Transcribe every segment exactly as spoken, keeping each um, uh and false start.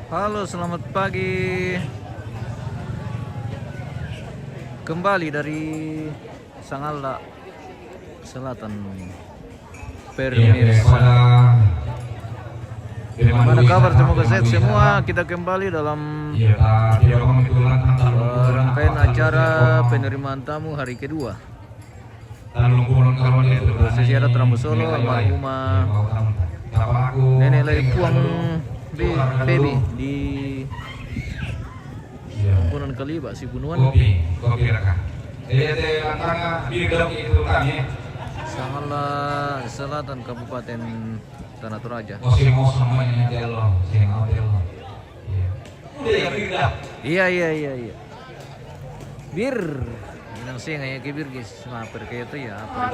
Halo, selamat pagi. Kembali dari Sangalla Selatan. Iya, Permir. Bagaimana kabar? Semoga sehat semua. Kita kembali dalam, eh, rangkaian acara penerimaan tamu hari kedua. Prosesi adat Rambusolo, almarhumah Nenek Lai Puang di Pebi di Tongkonan Kaliba, Sibunuan. Kopi, kopi raka. Iya, teh, lantanga, bidok itu kami. Sangalla Selatan, Kabupaten Tanah Toraja. Oh, si ngos namanya, Telo. Si ngos, Telo. Iya. Udah, ya, bidok. Iya, iya, iya, iya. Bir. Inang singa ya, ke bir, guys. Maper kayak itu ya. Apa?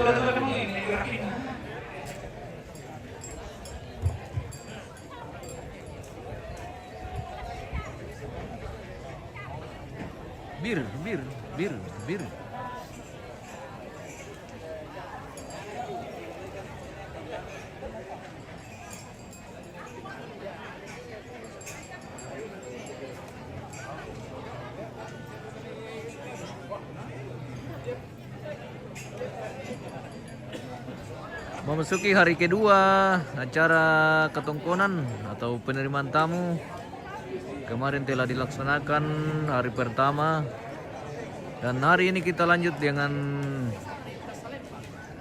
Bir, bir, bir, bir. Memasuki hari kedua acara ketongkonan atau penerimaan tamu. Kemarin telah dilaksanakan hari pertama, dan hari ini kita lanjut dengan,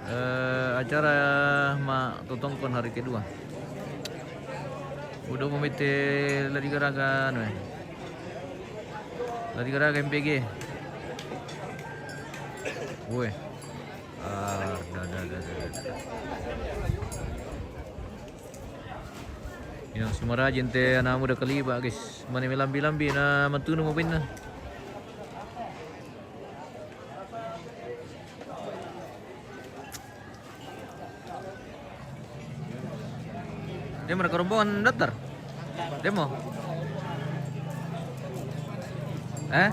eh, acara ma totongkon hari kedua. Udah mau mete ladi garaga, anu, eh. Ladi garaga M P G. Woi. Ah, da, da, da, da, da. Yang sumarajin te anak muda Kaliba, guys. Mana melambi-lambi na matunu mau pinna. Dia mereka rombongan daftar? Demo? Eh?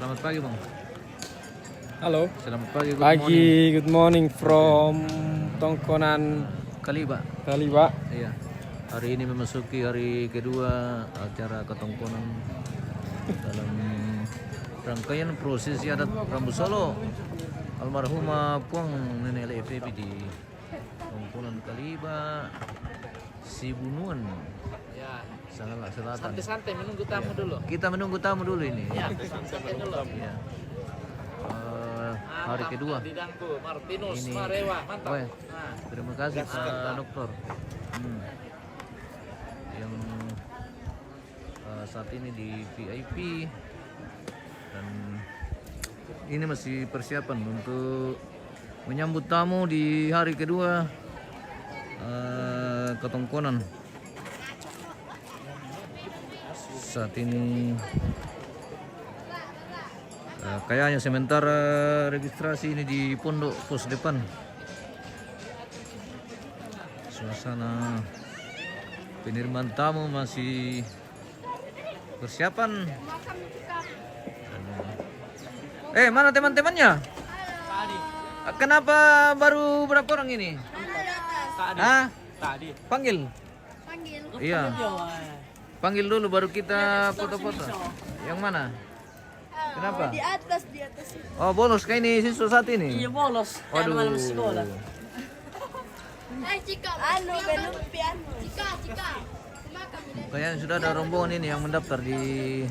Selamat pagi, Bang. Halo. Selamat pagi, good morning. Pagi, good morning from Tongkonan Kaliba. Kaliba. Iya. Hari ini memasuki hari kedua acara ketongkonan dalam rangkaian prosesi adat Rambusolo almarhumah Puang Nenek Lai Pebi di Tongkonan Kaliba, Sibunuan. Ya. Sangalla Selatan. Santai-santai, menunggu tamu dulu. Kita menunggu tamu dulu ini. Ya, santai dulu. Ya. Eh, hari kedua. Didangku, Martinus, ini. Marewa, mantap. Weh, nah, terima kasih, Pak Doktor. Hmm. Yang, eh, saat ini di V I P. Dan ini masih persiapan untuk menyambut tamu di hari kedua, eh, ketongkonan. Saat ini, eh, kayaknya sementara registrasi ini di pondok pos depan. Suasana penerimaan tamu masih persiapan. Eh, mana teman-temannya? Kenapa baru berapa orang ini? Tadi. Hah? Tadi. Panggil. Panggil. Iya. Panggil dulu, baru kita foto-foto. Yang mana? Kenapa? Di atas, di atas. Oh, bolos kah ini siswa saat ini? Iya, bolos. Waduh. Anak-anak sekolah. Eh, Cika. Anu, belum piano. Cika, Cika. Kayaknya sudah ada rombongan ini yang mendaftar di,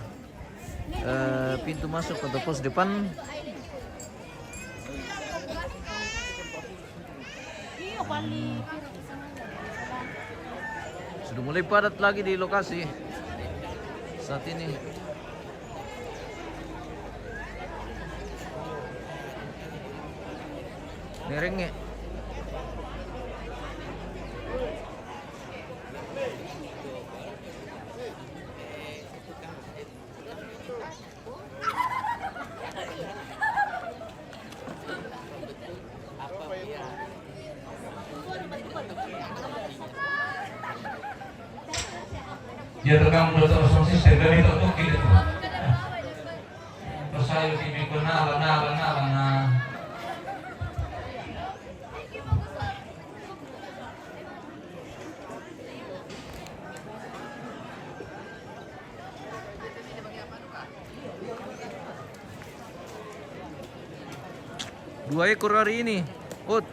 eh, pintu masuk atau pos depan. Sudah mulai padat lagi di lokasi saat ini. Nerenge. Dia rekam dua sound system, dari tak toki dia tu. Terus saya sibuk nala, nala, nala, nah. Dua ekor hari ini. Ut.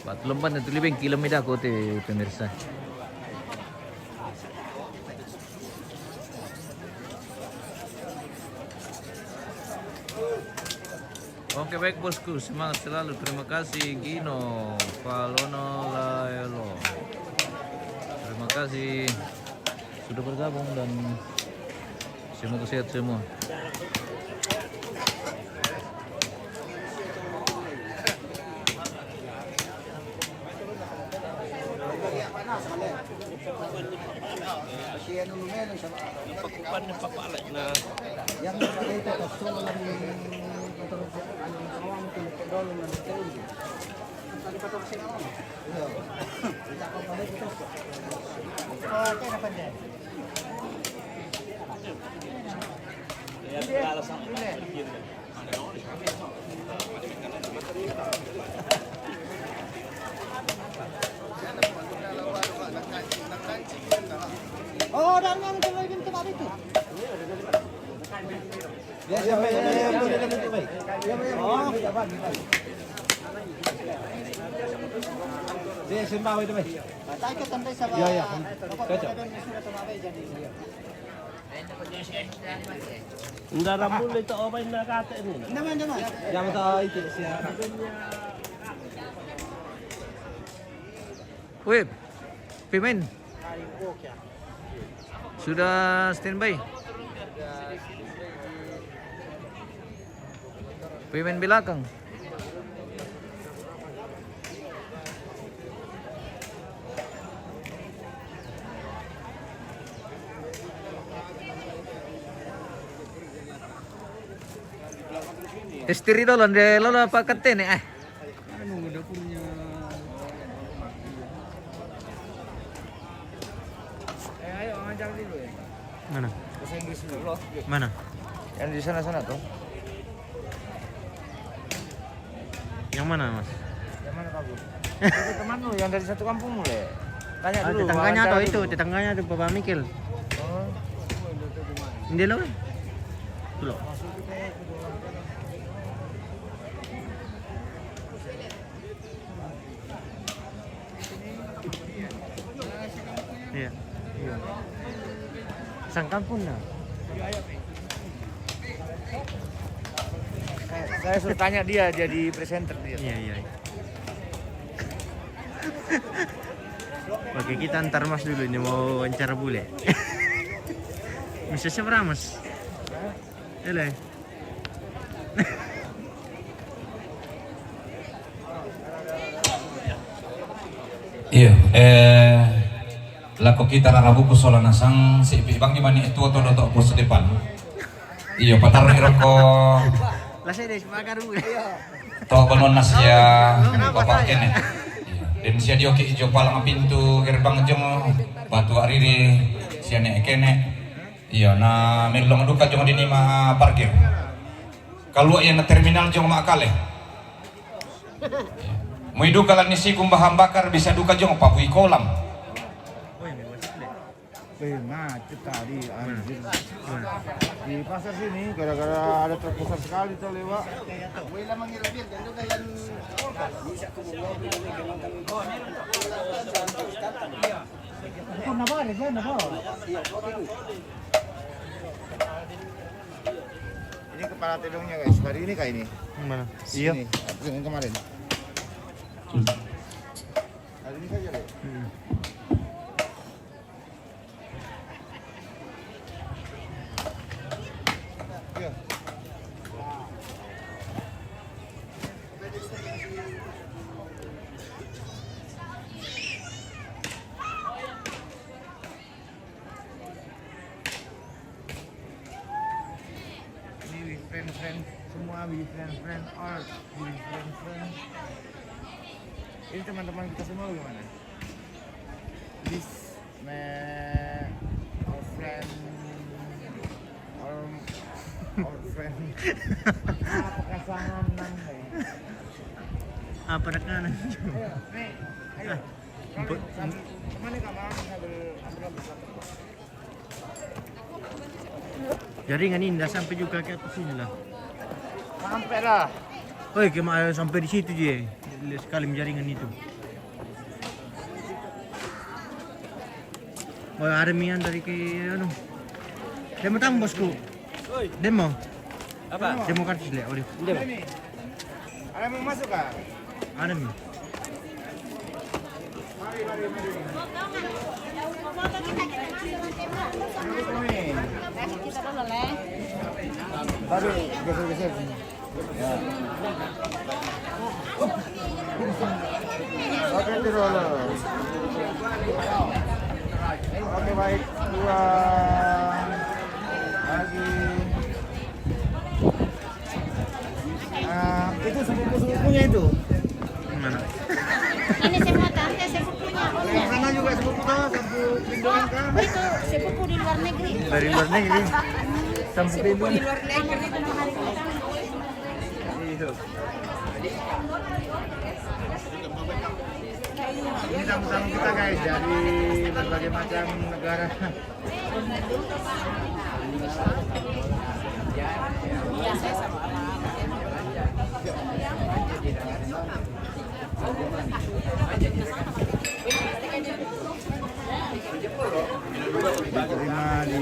Batu lemban itu lebih kilom ida ko te, pemirsa. Oke, baik, bosku, semangat selalu. Terima kasih, Gino Palono Laelo. Terima kasih sudah bergabung dan semoga sehat semua. Oh, dan yang itu lagi itu tadi tuh. Ya, siapa yang, yang, yang, yang, yang, yang, yang. Oh. Dia sembah itu, Bay. Batai ke tempat sama. Ya, ya. Cocok. Nda rambu le to obai na kate ni. Nama, nama. Yang tahu itu siapa? Weh, pemain. Sudah standby. Pemain belakang. Istri dulu, dia lalu apa katene, eh? Anu, dapurnya. Eh, ayo, ngajar dulu ya. Mana? Bahasa Inggris dulu. Mana? Yang di sana-sana tuh. Yang mana, Mas? Yang mana, Pak Gus? Itu teman lu yang dari satu kampung lu, Le. Tanya dulu, tetangganya wawancara tuh, itu, dulu. Tetangganya tuh, Bapak Mikil. Oh. Ini lo. Tuh lo. Iya. Iya. Sang kampung nah. Saya, saya suruh tanya dia jadi presenter dia. Iya, iya. Oke, kita antar Mas dulu ini mau wawancara bule. Bisa seberapa, Mas? Ele. Iyo, eh, lako kita rarabu ku sola nasang sipi bang di mani itu atau dotok pos depan. Iyo, patar ni roko. Lasa deh, sepakat dulu. Tok banon nasia bapak kene. Iyo. Dan sia dioki ijo palang pintu gerbang jong batu ariri sia ne kene. Iyo, na melong duka jong dini ma parkir. Kalau iya na terminal jong ma kale. Mui duka lan isi kumbahan bakar bisa duka jong papui kolam. Eh, macet tadi, anjir. Di pasar sini, gara-gara ada truk besar sekali tuh lewat. Kok napa ada, dia napa? Ini kepala tedongnya, guys. Hari ini kah ini? Mana? Iya. Sini, yang kemarin. Hari ini saja, deh. Hmm. Iya. Friend-friend semua, be friend-friend, or be friend-friend. Ini teman-teman kita semua bagaimana? This, my, our friend, our, our friend. Apa kasangan nang, eh? Apa rekanan? Ayo, nih, ayo. Sambil, sambil, teman nih, Kak, mau sambil, sambil, sambil. Jaringan ini nggak sampai juga ke atas sini lah. Sampai lah. Oi, kema sampai di situ je. Sekali jaringan itu. Oh, ada mian dari ke anu. Demo tamu, bosku. Demo. Apa? Demo karcis le, ori. Demo. Ada yang mau masuk kah? Ada mi. Tadi geser-geser sini. Ya. Oke, itu dulu. Oke, baik. Dua. Lagi. Ah, itu sepupu-sepupunya itu. Mana? Ini semua tante, sepupunya, omnya. Yang sana juga sepupu kah? Sepupu Pindoan kah? Itu sepupu di luar negeri. Dari luar negeri. Sepupu Pindoan. Di luar negeri. Iya. Ini tamu-tamu kita, guys, dari berbagai macam negara. Terima di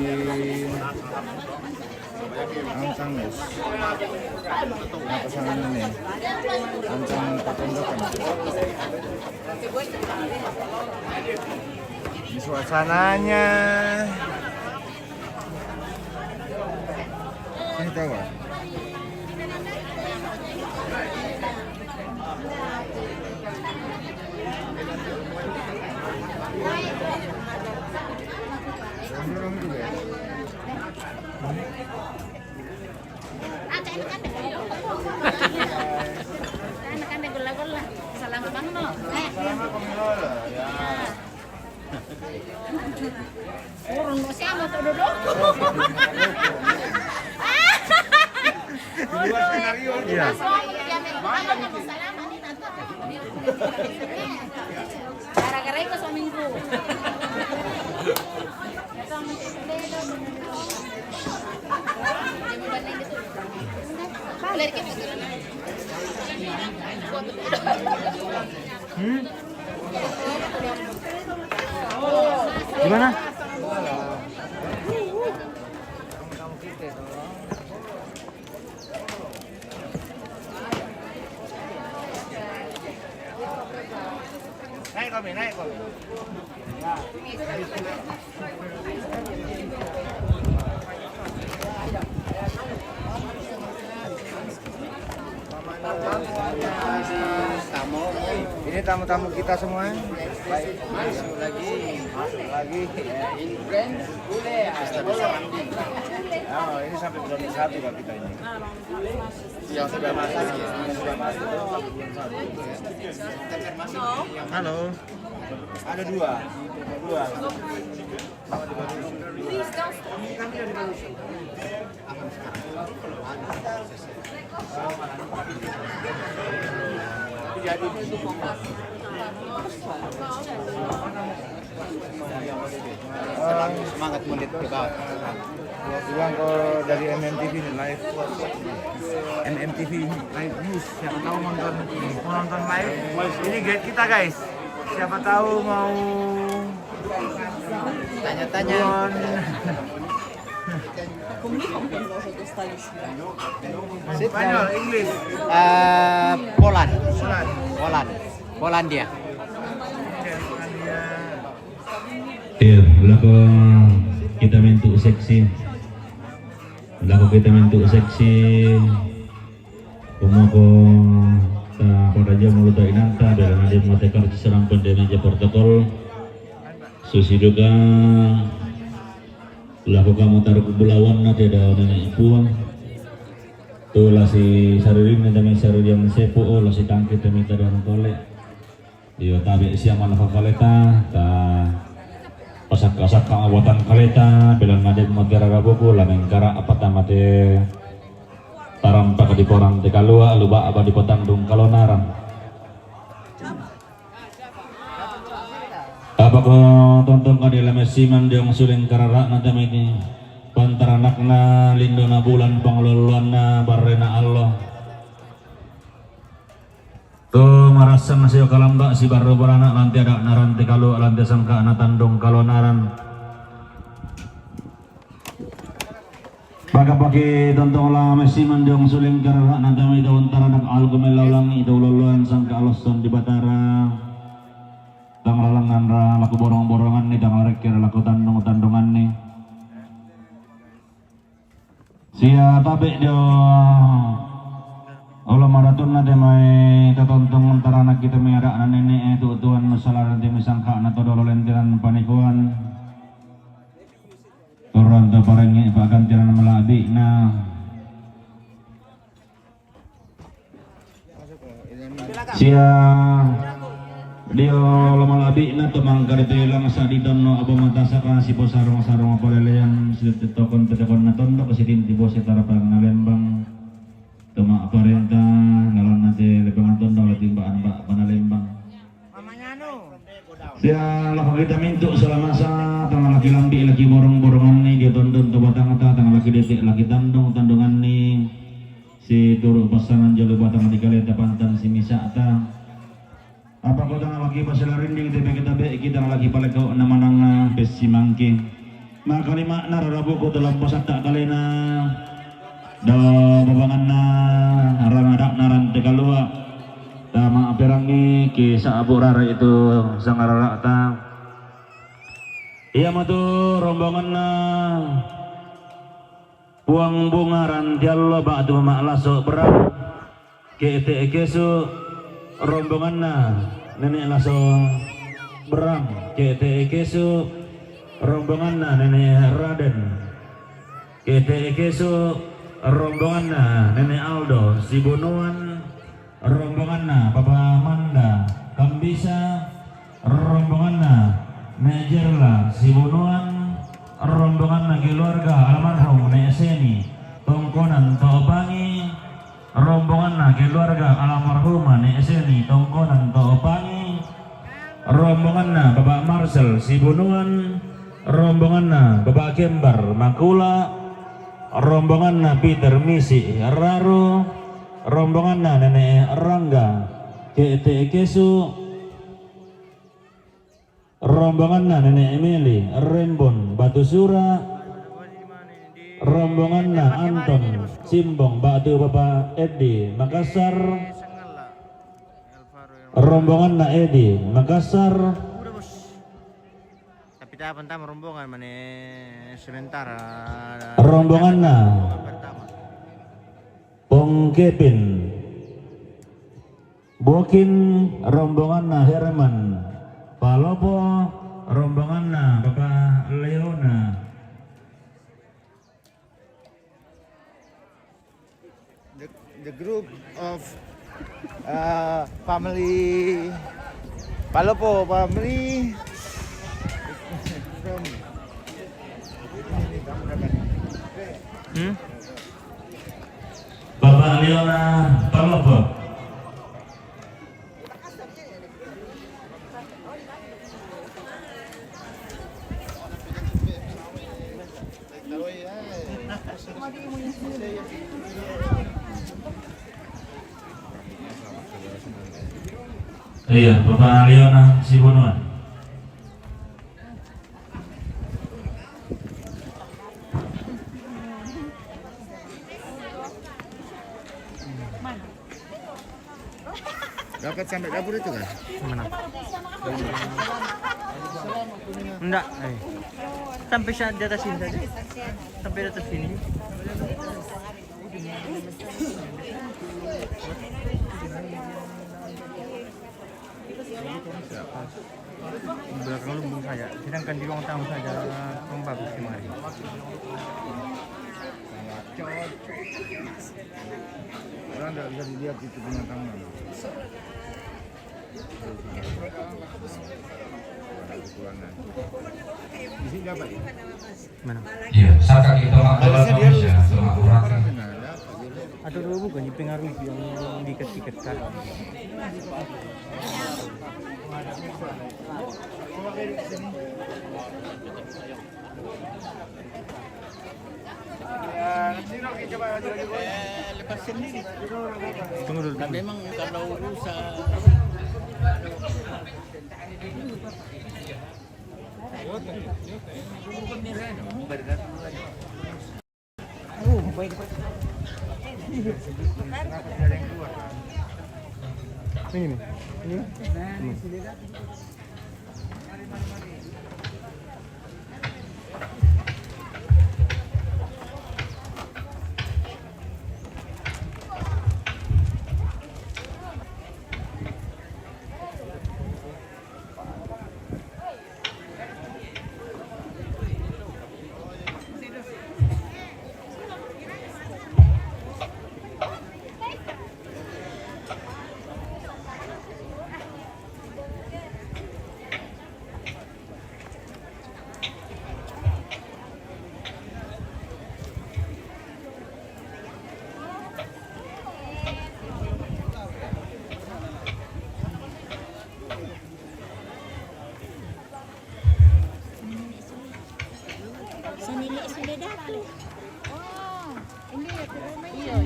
Ancang, guys. Nah, pasangan ini. Ancang Papondokan. Ini suasananya. Ini tahu, ah? Ini orang juga, ya? Anak kami golla-golla. Salama bang no. Eh. Urung no siamo to dodoko. Di luar skenario. Iya. Salama ni tante. Gara-gara itu suamiku. Hmm? Gimana? Naik kami, naik kami. Ini tamu-tamu kita semua. Baik, masuk lagi. Masuk lagi. Ya, ini brand boleh. Oh, ini sampai belum satu kalau kita ini. Yang sudah masuk, yang sudah masuk, belum satu. Halo. Ada dua. Dua. Semangat, semangat melihat ke bawah. Bilang kalau dari M M T V ini live. M M T V ini live news. Siapa tahu nonton, mau nonton live. Ini guide kita, guys. Siapa tahu mau Tanya-tanya. Con Spanyol, English. Eh, Poland. Poland. Poland. Polandia. Iya, lako kita mintu seksi. Lako kita mintu seksi. Kumoko ta karaja mulu ta inanta, dalam hadir mate kartu serampan dari meja protokol. Susi juga lakukan mutar bulawan na tidak ada ibu. Tu la si sariri ni tami sariri yang sepu, la si tangki tami taduan kole. Iyo tabe siaman fakaleta ta pasakka-sakka buatan kaleta, bilang nadek mutiara rabuku, la mengkara apa tamate tarampak di porang te kalua, luba apa di potandung kalonaran. Apa ko tontong kadi la messiman diong suling karara na tamiti pantaranakna lindona bulan panglolloanna barrena Allah. Tu marassang sio kalamba sibarru barana lanti ada naran te kalu lanti sangka na tandung kalonaran. Paka-paki tontong la messiman diong suling karara na tami tau taranak alku melaulangi tau loloan sangka alosson di Batara. Tang lalangan ra laku borong-borongan ni tang larekke ra laku tandung-tandungan ni. Sia tabe dio Allah maratunna te mai tatontong taranak kita mai ada na nene e tu tuan salaran te mai sangka na todolo lentenan panikuan. Orang tu parengi pakan tiran malabi na. Sia dio lomalabi na tumangkar telang sadi tonno apa matasaka sipo sarong-sarong palelean sitetokon tetokon na tondok sidin tibo sitarapang na lembang. Tuma parenta ngalon nate lebangan tondok latimbaan bak panalembang. Sia lako kita mintu salamasa tang laki lambi laki borong-borongan ni dia tondon tu batang ta tang laki detik laki tandung tandungan ni. Si turu pasangan jolo batang di kaleta pantan si misakta. Apa ko tang laki pasala rinding te beke tabe kita laki palekau na manang, ah, bessi mangke. Maka lima na rarabu ko dalam pasatta kalena. Do babanganna rang ada naran te kalua. Tama perangi ki saabu rara itu sangarara ta. Iya matu rombonganna. Puang Bunga Rantiallo ba'tu Mama Laso Bram, Kete Kesu, rombonganna Nenek Laso Bram, Kete Kesu, rombonganna Nenek Raden, Kete Kesu, rombonganna Nenek Aldo Sibunuan, rombonganna Papa Manda Kambisa, rombonganna Nenek Jerla Sibunuan, rombonganna keluarga almarhum Nenek Seni Tongkonan Topangi, rombonganna keluarga almarhumah Nenek Seni Tongkonan Topangi, rombonganna Bapak Marcel Sibunuan, rombonganna Bapak Kembar Makula, rombonganna Peter Misi Raru, rombonganna Nenek Rangga Kete Kesu, rombonganna Nenek Emily Rembon Batu Sura, rombonganna Anton Simbong ba'tu Bapak Edi Makassar, rombonganna Edi Makassar, Tapi ta pertama rombongan mane sementara. Rombonganna. Pertama. Pong Kevin. Bokin rombonganna Herman. Palopo rombonganna Bapak Leona. The, the group of, uh, family Palopo family from Hmm? Bapak Leona Palopo. Iya, Bapak Leona Sibunuan. Dapat sampai dapur itu kan? Mana? Enggak, eh. Sampai sa-, di atas sini saja. Sampai di atas sini. Belakang lumbung saja, sedangkan di ruang tamu saja kurang bagus kemarin. Orang nggak bisa dilihat itu punya tangan. Ada kekurangan. Di sini dapat ya? Mana? Iya, saka kita mak dalam Malaysia, cuma orang. Ada dulu bukan dipengaruhi yang diikat-ikat kan? Eh, lepas sendiri. Tunggu dulu. Memang kalau usaha. Ini nih. Ini.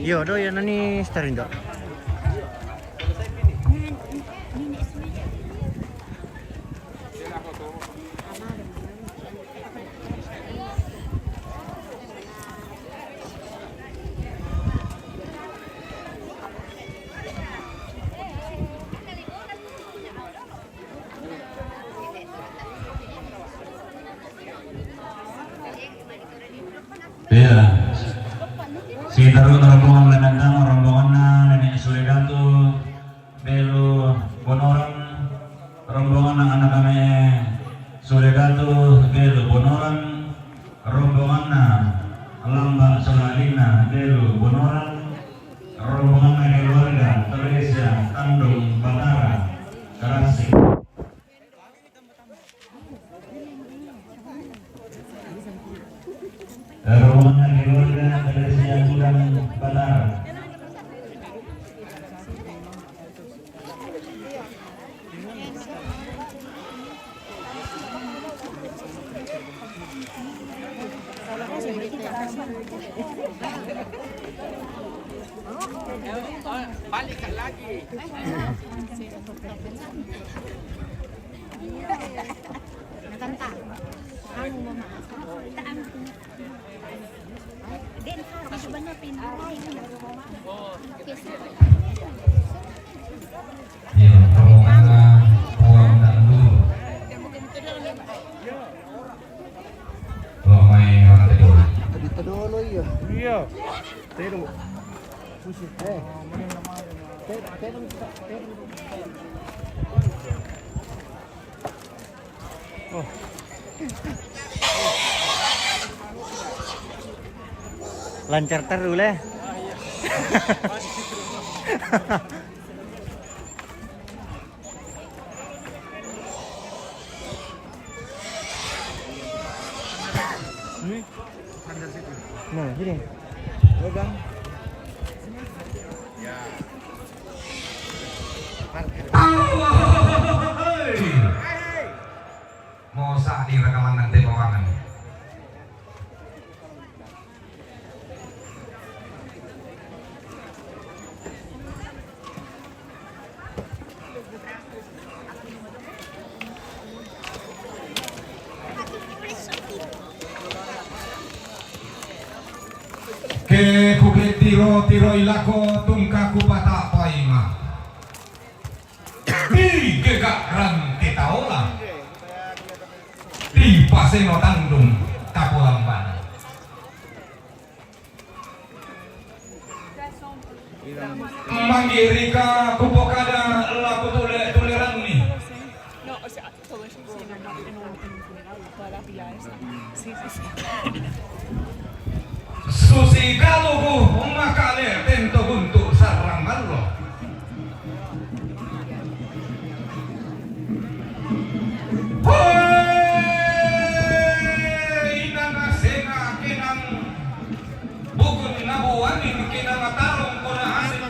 Iyo, do ya nani star indo. Iya. Si taru rombongan Menantang, rombongan na Nenek Sule Datu, Belu Bonoran, rombongan na anak kami Sule Datu, Belu Bonoran, rombongan na Lambak Solalina, Belu Bonoran, rombongan na keluarga Teresia Tandung Batara, Kerasik. Rombongan keluarga Teresia Gudang Batara. Balik lagi. Natantang. Anu, mama. Den, harus benar pindah. Iya, rombongan pulang dangdut. Lo main orang kedua. Tadi kedua lo iya. Iya. Tero. Eh. Tero, tero, tero. Oh. Lancar terus leh. Nah, sini. Pegang. Ya. Parkir. Mosa di rekaman nanti bawangan. Ke kuke tiro, tiro ilako tungka kupata paima. Di gegak ranti taola. Di paseno tandung kapolamban. Manggirika kupokada laku tule-, tuleranni. Susi kaluku Kinamatarong ko na asin.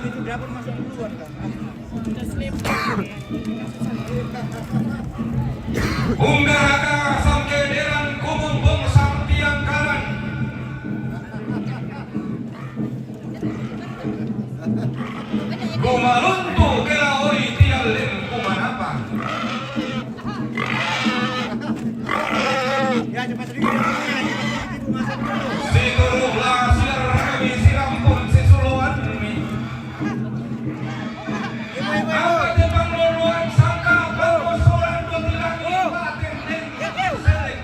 Unggaraga sangkederan kumumbong sampiangkaran. Gumalunto kelaoy tialem kumanapa. Situruhlah siar kami sirampun sisuloan mi. Apa te pangloloan sangka pangosoran do tilangi paten den selek.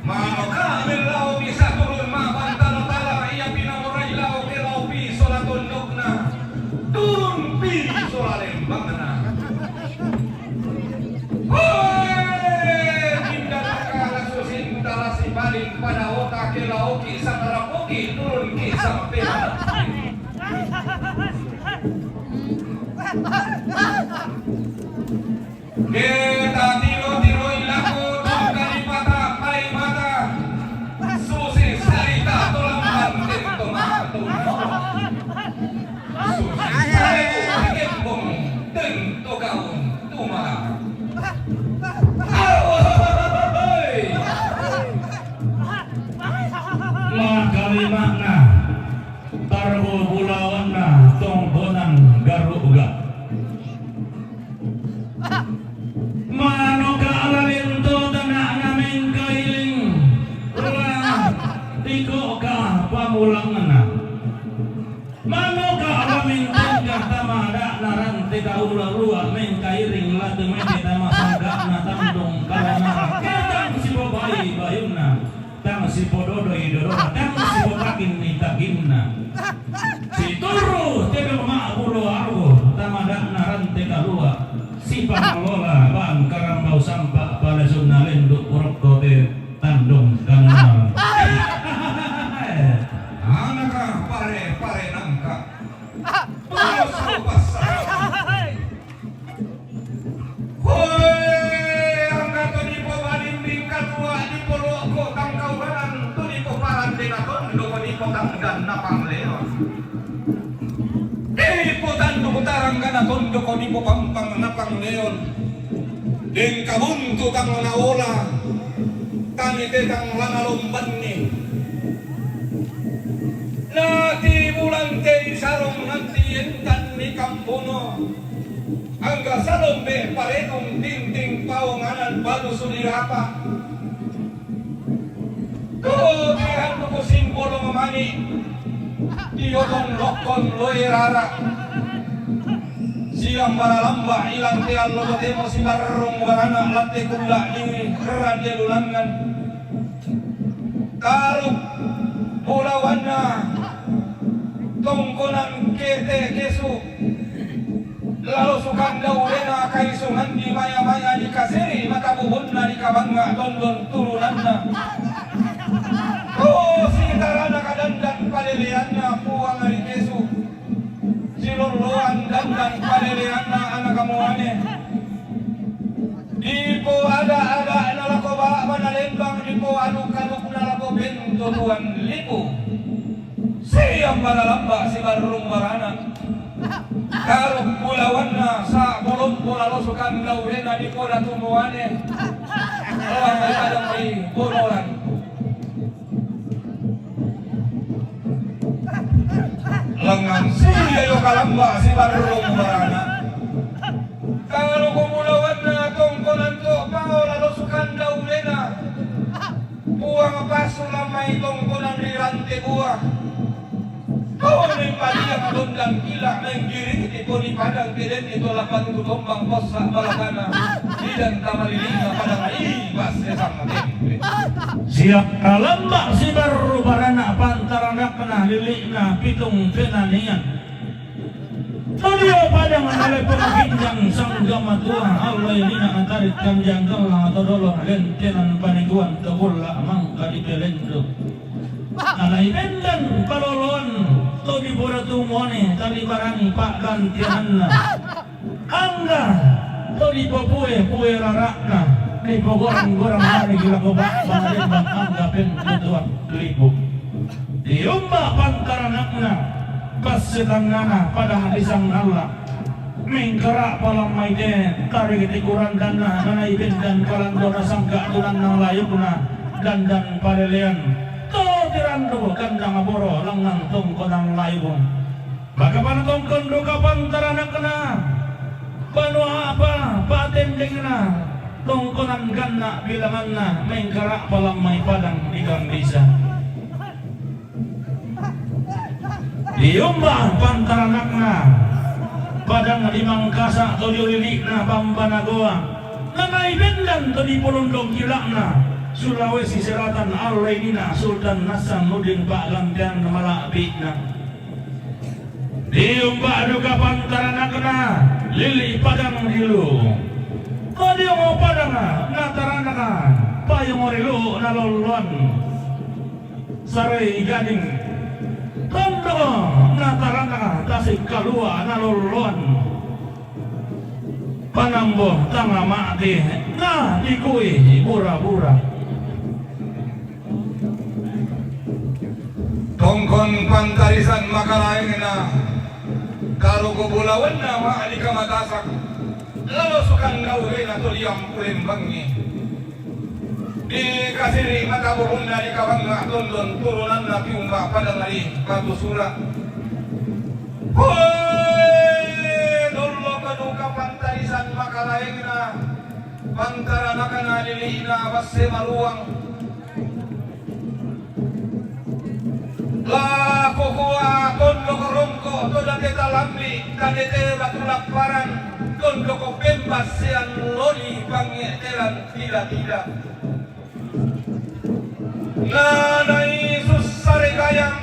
Mano ka melao bisa turun ma pantala-tala ia pinamurai lao ke lao pi sola tondokna. Turun pi sola lembangna. Hoi! Inda nakala susin talasi paling pada ota ke lao ki satarapoki turun ki sampai mana. Kita tiro-tiroi lako tungkali pata pai mata. Susi sarita tulang banting tomatu. Susi sarita kembung tento gaun tuma. Awoi. Mangkali makna. Tarbo bulawanna tongkonan garuga. Manoka lalento tanakna mengkailing la tikoka pamulangna. Manoka lamentengka tamadakna rante kaula rua mengkairing la temede tamasanggakna tandong kalanara ketang sibobai bayunna. Tang sipododoi dodona, tang sipotaginni taginna. Situru tebe ma'bulo argo, tamadakna rante kalua, sipangallola bang karambau sampa palesunna lenduk rokko te tandong kanal. Anaka pare-pare nangka. Pulo sau passa. Hoi, angka tu dipobalimbing kalua dipoloko tangkauranan tu dipoparande na tondoko dipotanggan na pangleon. Dipotanduk tarangga na tondoko dipopampang na pangleon. Dengka buntu tang naola, tani tetang lana lombanni. Nati bulan te sarong nanti entan ni kampuno. Angga salombe parenung tinting paonganan balu sudirapa. Ko tihan buku simbolo mamani. Diotong lokkon loe rara. Siang baralamba ilang te allo totemo sibarrung barana latte kulla di rande lulangan. Taruk bulawanna tongkonan kete kesu. Lalo sukanda ulena kaisungan di maya-maya di kasiri mata buhunna di kabanga tondon turunanna. Ko sitarana kadandan paleleanna puang ari kesu. Siloloan dandan paleleanna anak kamuane. Dipo ada-ada na lako baba na lembang, dipo aduk-aduk na lako bento tuan lipu. Siang baralamba sibarrung barana. Taruk bulawanna sa bolompo lalo sukanda ulena dipo datu muane. Lawan mai padang mai bonoran. Lengang sia yo kalamba sibarrung barana. Taruk bulawanna tongkonan to pao lalo sukanda ulena. Buang pasu lamai tongkonan ri rante buah. Kau ni paliang dondang kila menggiri di poni padang keden itu lapan tu tombang posak balakana. Idan tamalilinga padang ai bas sesang tempe. Siap kalamba sibarru barana pantaranakna lilikna pitung penanian. Tudio padang ale pemaginjang sangga matua Allah ilina antarit kanjang gelang atau dolong lentenan paniguan tegulla mangka di pelenduk. Alai bendan paloloan to di boda tumone tali barani pak gantianna. Angga to di popue pue rarakna. Di pogorang-gorang hari gila ko ba, bang ada bang anggapen ketuan libu. Diumba pantaranakna, pas setangana padang disang nalla. Mingkara palang maite, tarik tikuran danna, nanai bendan palang dona sangka tunan nang layukna, dandan palelean. To tirando kandang aboro, langngan tongkonan layuk. Maka panatongkon duka pantaranakna, banua apa patendengna, tongkonan ganna bilanganna, mengkara palang mai padang di Gambisa. Diumba pantaranakna, padang di Mangkasa to di ulili'na Pambanagoa, nanai bendan to di polondong kila'na, Sulawesi Selatan alai nina Sultan Hasanuddin pa'gantian mala'bi'na. Diumba duka pantaranakna, lili padang dilu. Todiongo padang na taranaka, payongo rilu na lolloan. Sarai gading. Tondoko na taranaka, tasik kalua na lolloan. Panambo tanga ma'ti, na tikui bura-bura. Tongkon pantarisan makaraengna, taruku bulawanna ma'di kamatasak, lalo sukan gaurena to liang kulembangi. Di kasiri matabuhunna di kabanga tondon turunanna tiumba padang di Batu Sura. Hoe, dollo kaduka pantarisan makaraengna, pantaranakna lili'na Basse Maruang. La kukua tondok rongko to date talambi, date te batu lapparan, tondok pembasean loli pangeteran tida-tida. Nanai sussare gayang.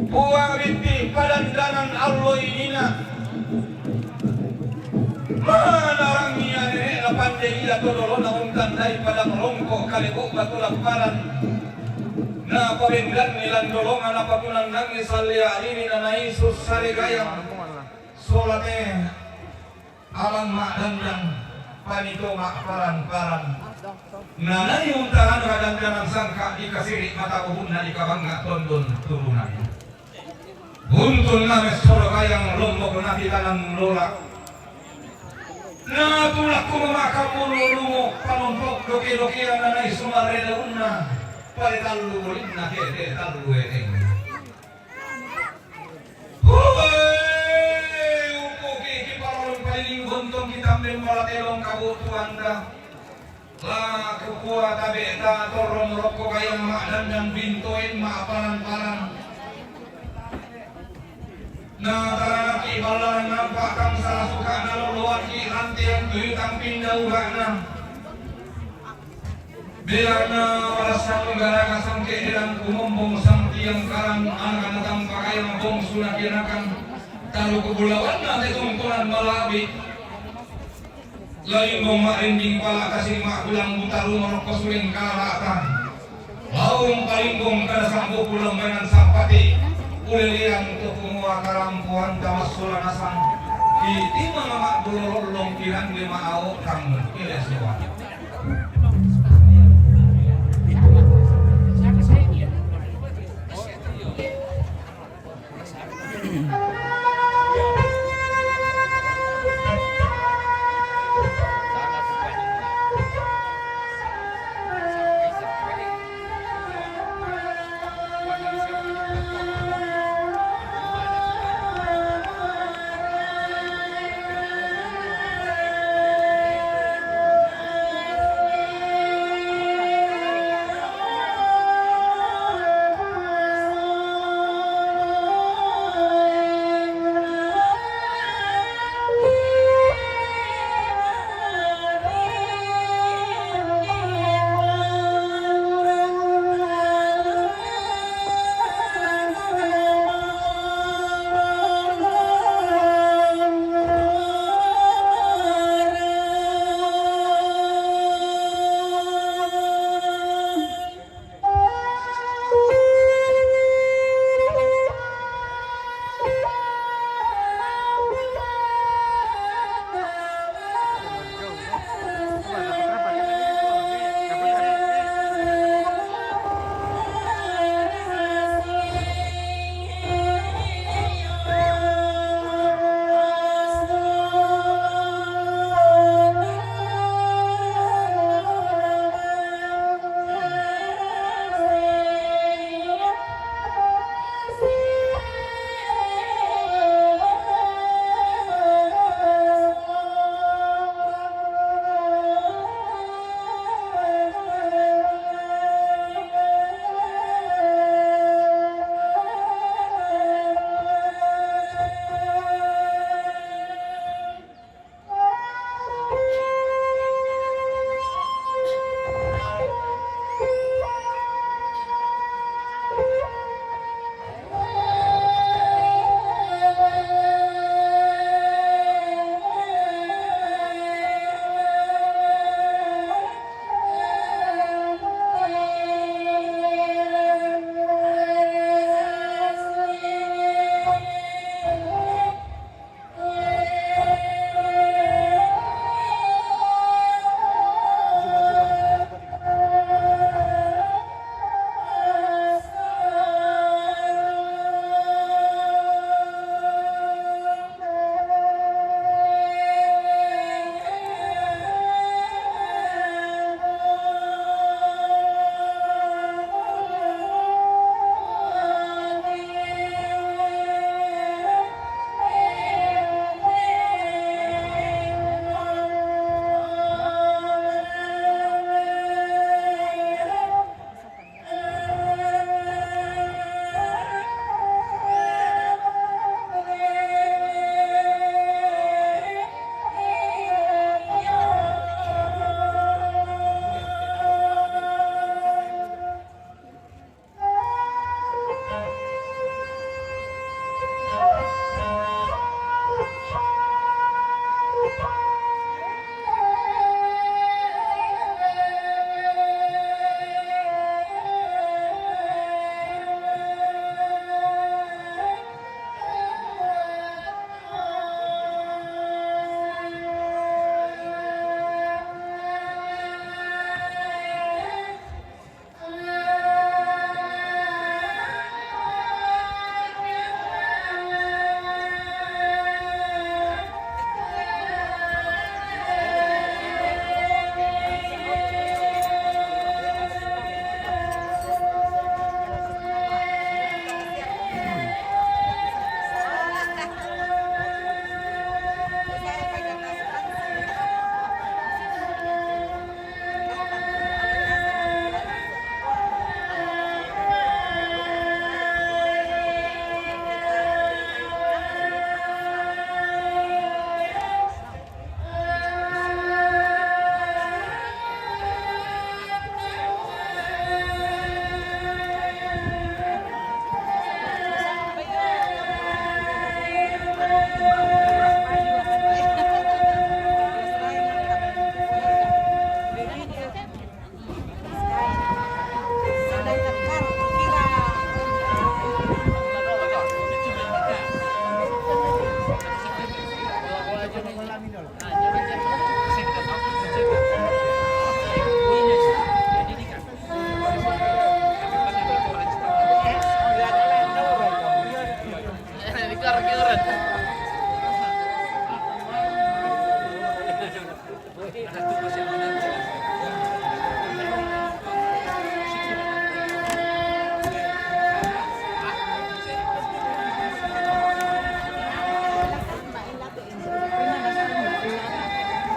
Puang Bitti padandanan allo inina. Manarangi anene'na pande ia to dolona untandai padang rongko kalebo batu lapparan. Napabendanni landolonga napatunandangi sallia alini nanai sussare gayang. Solate Alang ma'dandang, panito ma'paran-paran. Nanai untaran madandanan sangka di kasiri matabuhunna di kabanga tondon turunan. Untunna messoro gayang lombok na titanan lola. Natulakku memakan bulu lumo panompok doke-dokean nanai sumarre daunna. Pare tallu bulinna kede tallu eteng. Hoe, upoki ki parolong paliling gontong ki tamben mala telong kabutuanta. La kukua tabe ta torrong rokko gayang ma'dandang bintoen ma'paran-paran. Na taranaki ballaran nampa tang sala suka naloloanki rantean tuyutang pinda uga'na. Belarna warassang garaga sangke elang kumombong sang tiang karang anak-anak tang pakaiang bong sunakianakan taruku bulawanna te tongkonan malabi. Lalimbong ma'rinding pala kasing ma'gulang butaru marokko suling kala'ta. Laung palimbong kada sambu pulang mainan sampati ulelean to kumua karampuan tamassulanasang. Iti manga ma'bulo lollong kirande ma'au kang ile soa.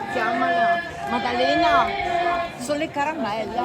Chiamala. Maddalena, solo le caramelle.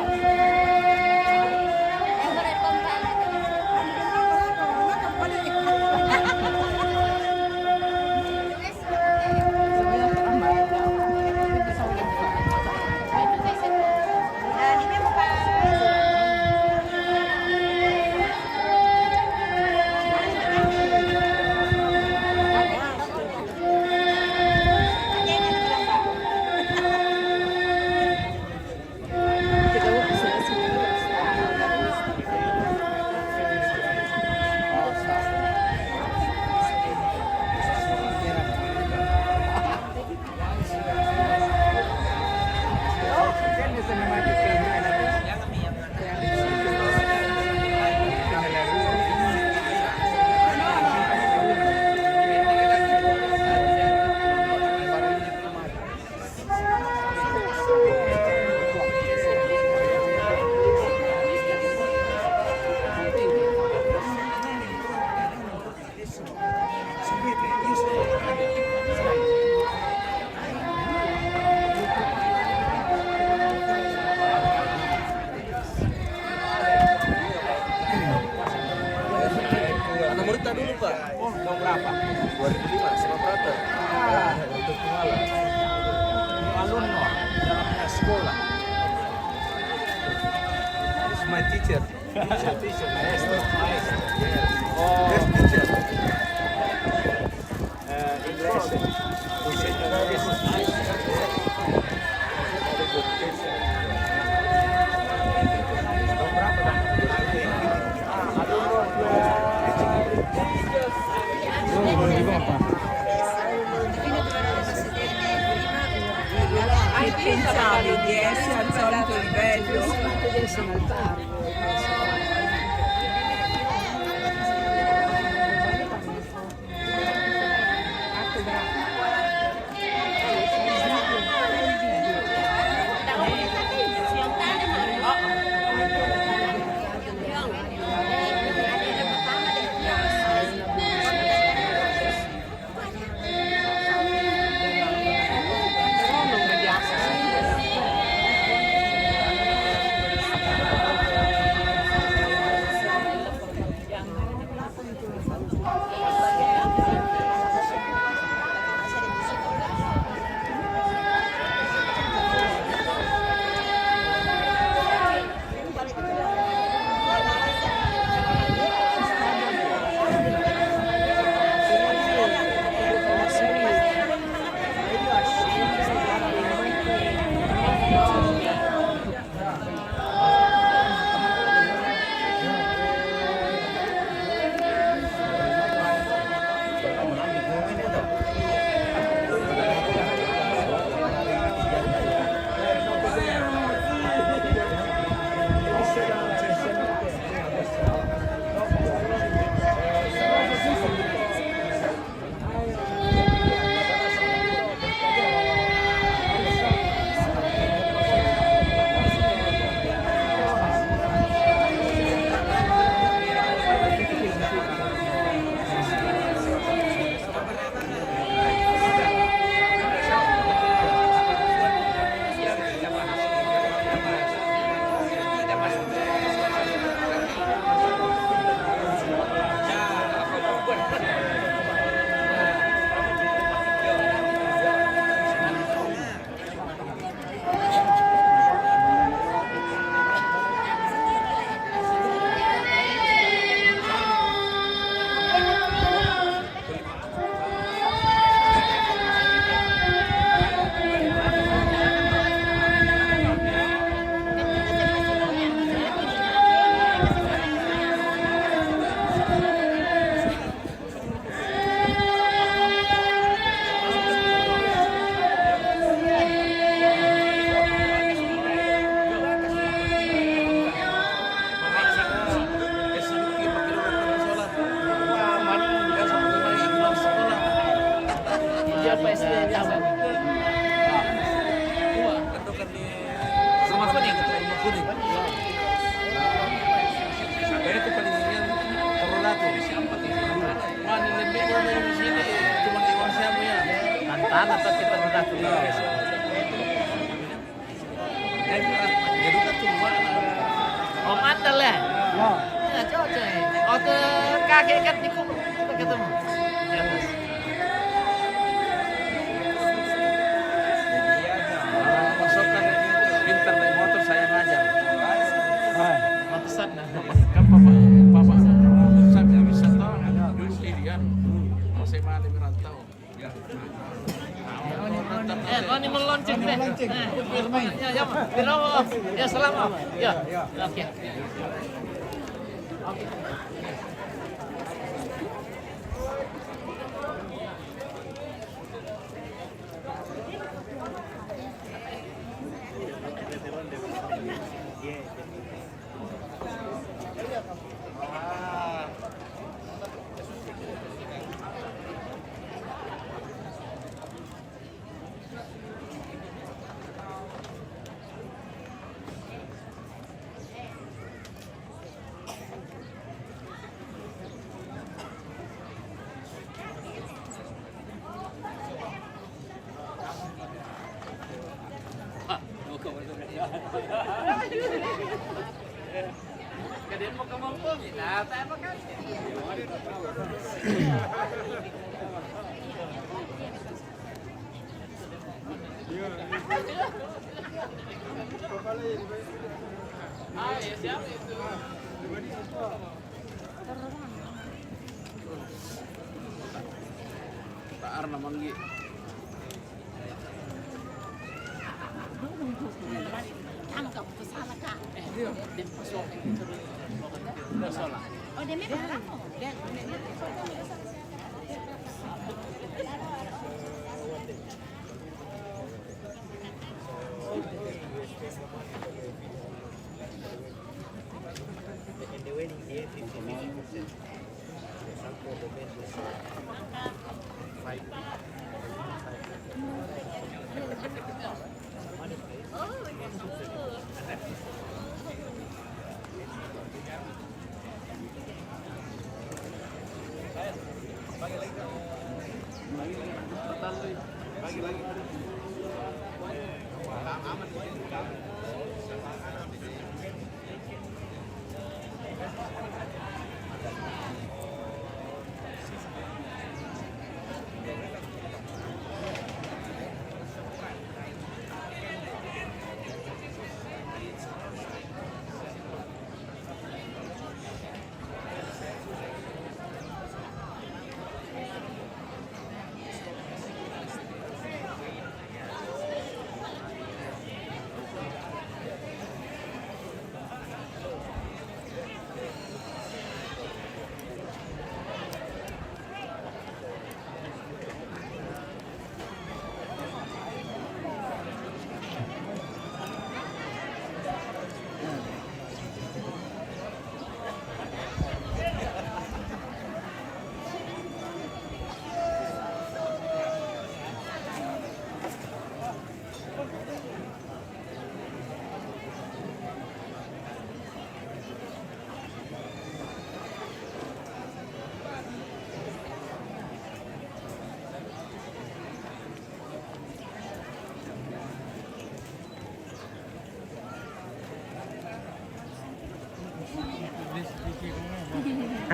Anak murid tak dulu, Pak. Oh, tahun berapa? Dua ribu lima, sama Prata. Ah. Untuk Kuala. Alumni dalam sekolah. This is my teacher. Teacher, teacher, maestro, maestro. Yes. Oh. Best teacher. Uh, in class. Che pensavi di essere al solito livello? Kuning. Itu paling tinggi, terlalu tuh. Mana lebih, mana di sini, cuma di Indonesia punya. Tantangan tapi terlalu tuh. Iya. Eh, bukan. Jadi kan cuma. Oh, mantel ya? Ya. Ya, cocok ya. Oh, ke kakek kan di kubur. Kita ketemu. Di atas. Pasokan pintar naik motor, saya ngajar. Ah. Pantesan, nah. Kan papa, papa, saya bisa tahu, dulu Irian, masih balik merantau. Eh, kau ni melonceng, teh. Melonceng. Eh, ya, ya, Mas. Kenapa, Mas? Ya, selamat. Ya. Oke. Taar na manggi.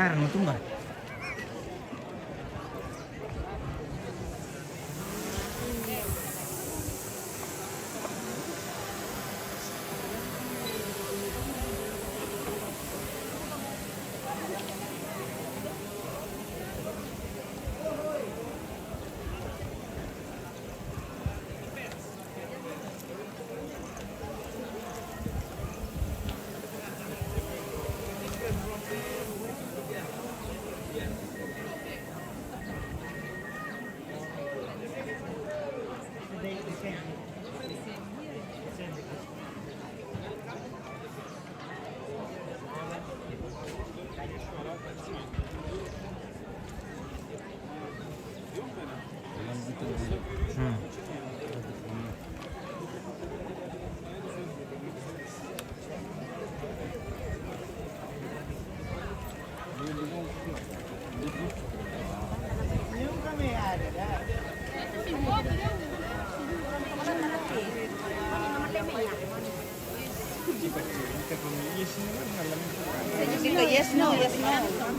Ah, no tumba. Yes, no, yes, no.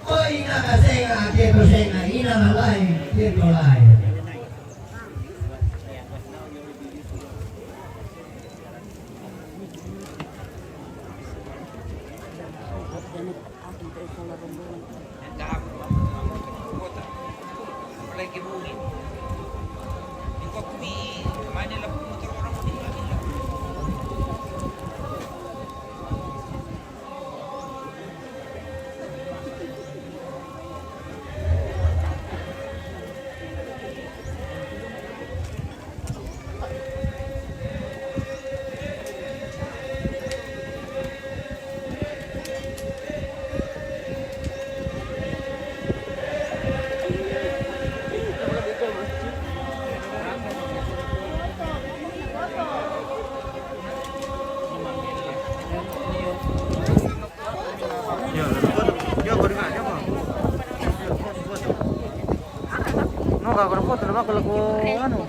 Oi, ina ka senga, kieto senga, ina ka lai, kieto lai. No, ka, foto, no, ka, foto, anu.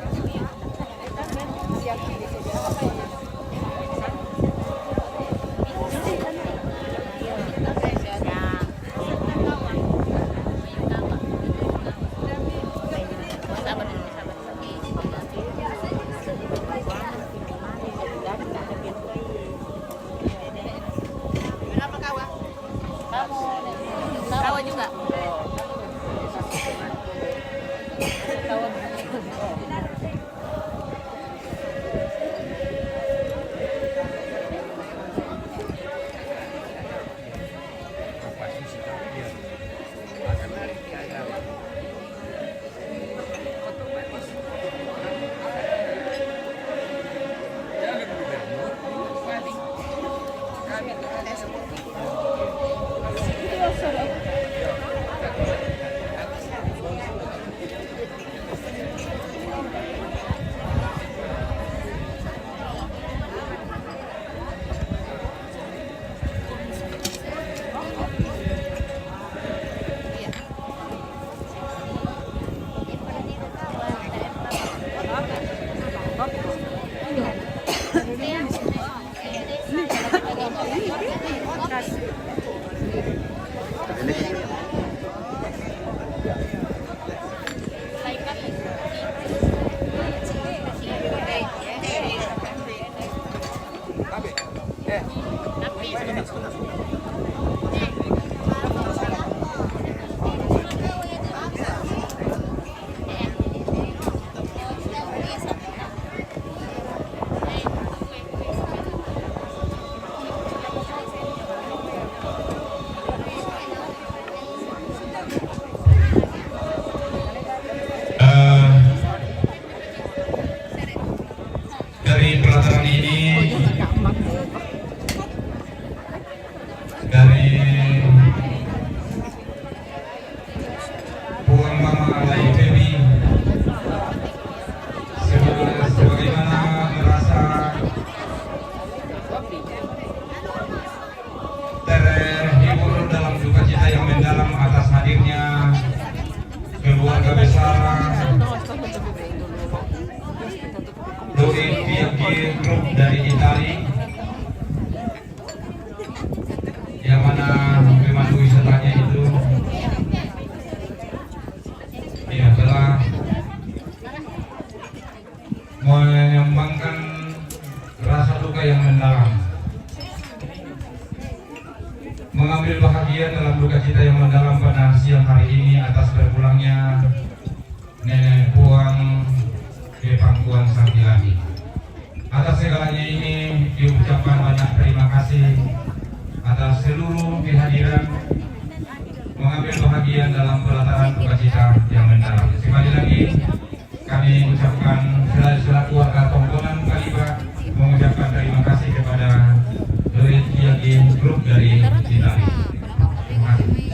Eh, dari pelataran ini, Mengambil bahagian dalam duka cita yang mendalam pada siang hari ini atas berpulangnya Nenek Puang ke pangkuan Sang Ilahi. Atas segalanya ini diucapkan banyak terima kasih atas seluruh kehadiran mengambil bahagian dalam pelataran duka cita yang mendalam. Sekali lagi, kami ucapkan selaku warga Tongkonan Kaliba mengucapkan terima kasih kepada Luit Yagi Group dari Itali. Terima kasih.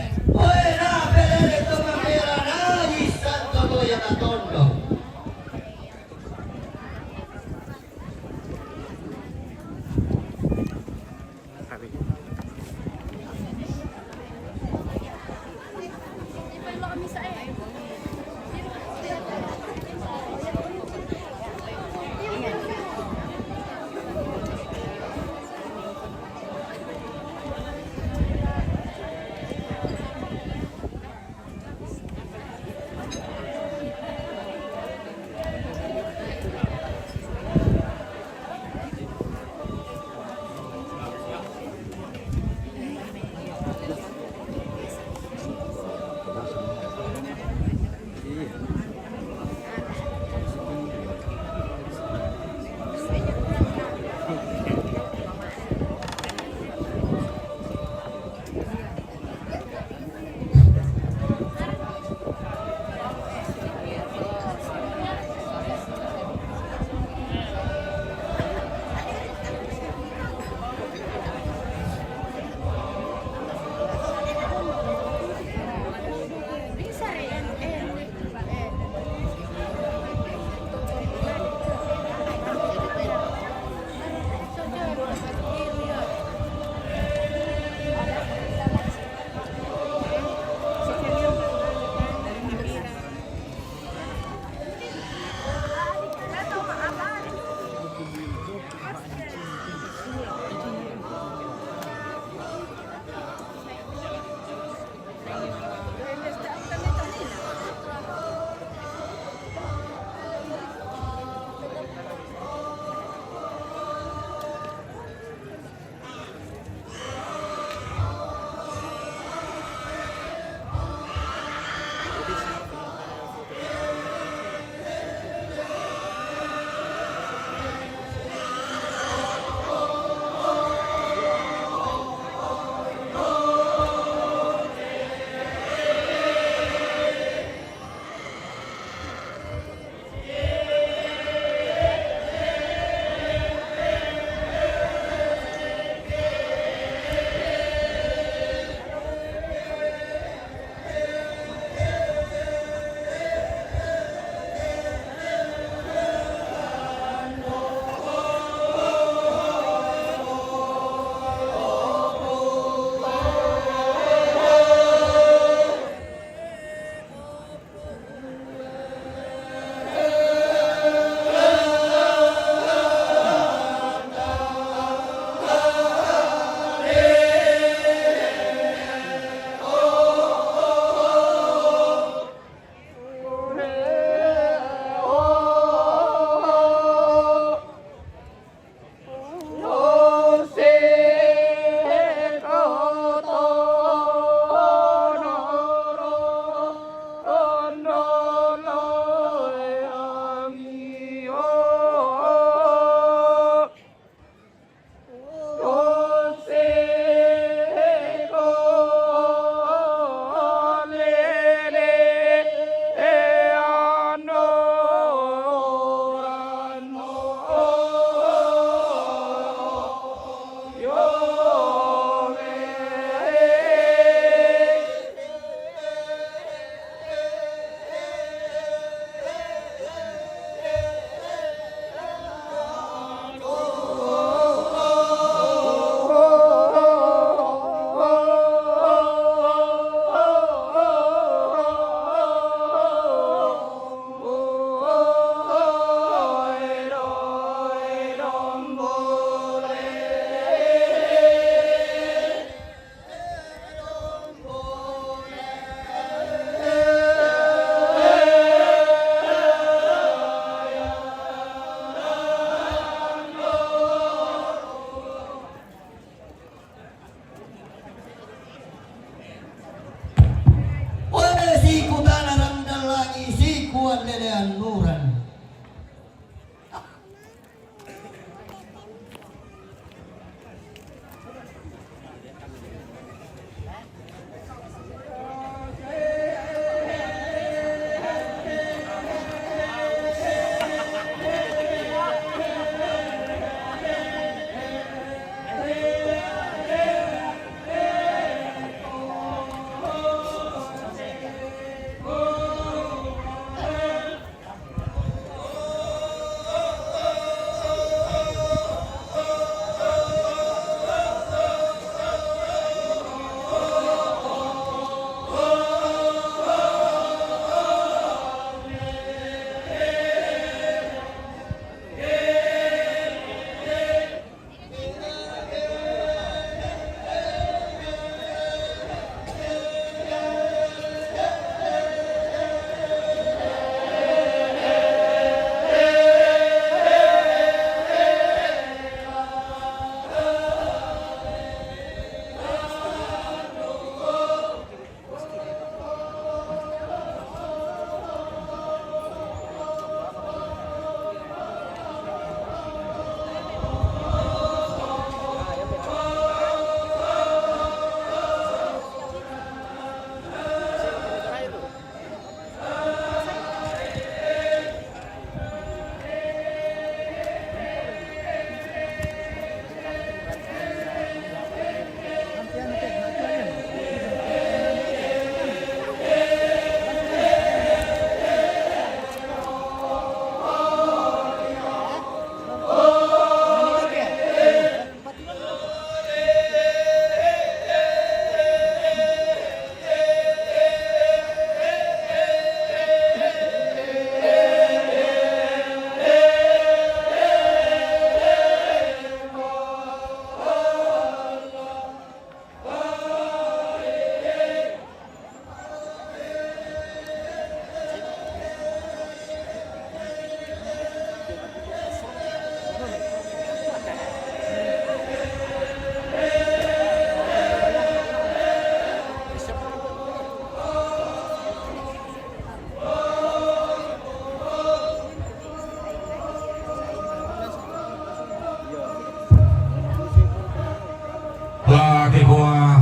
Ake kua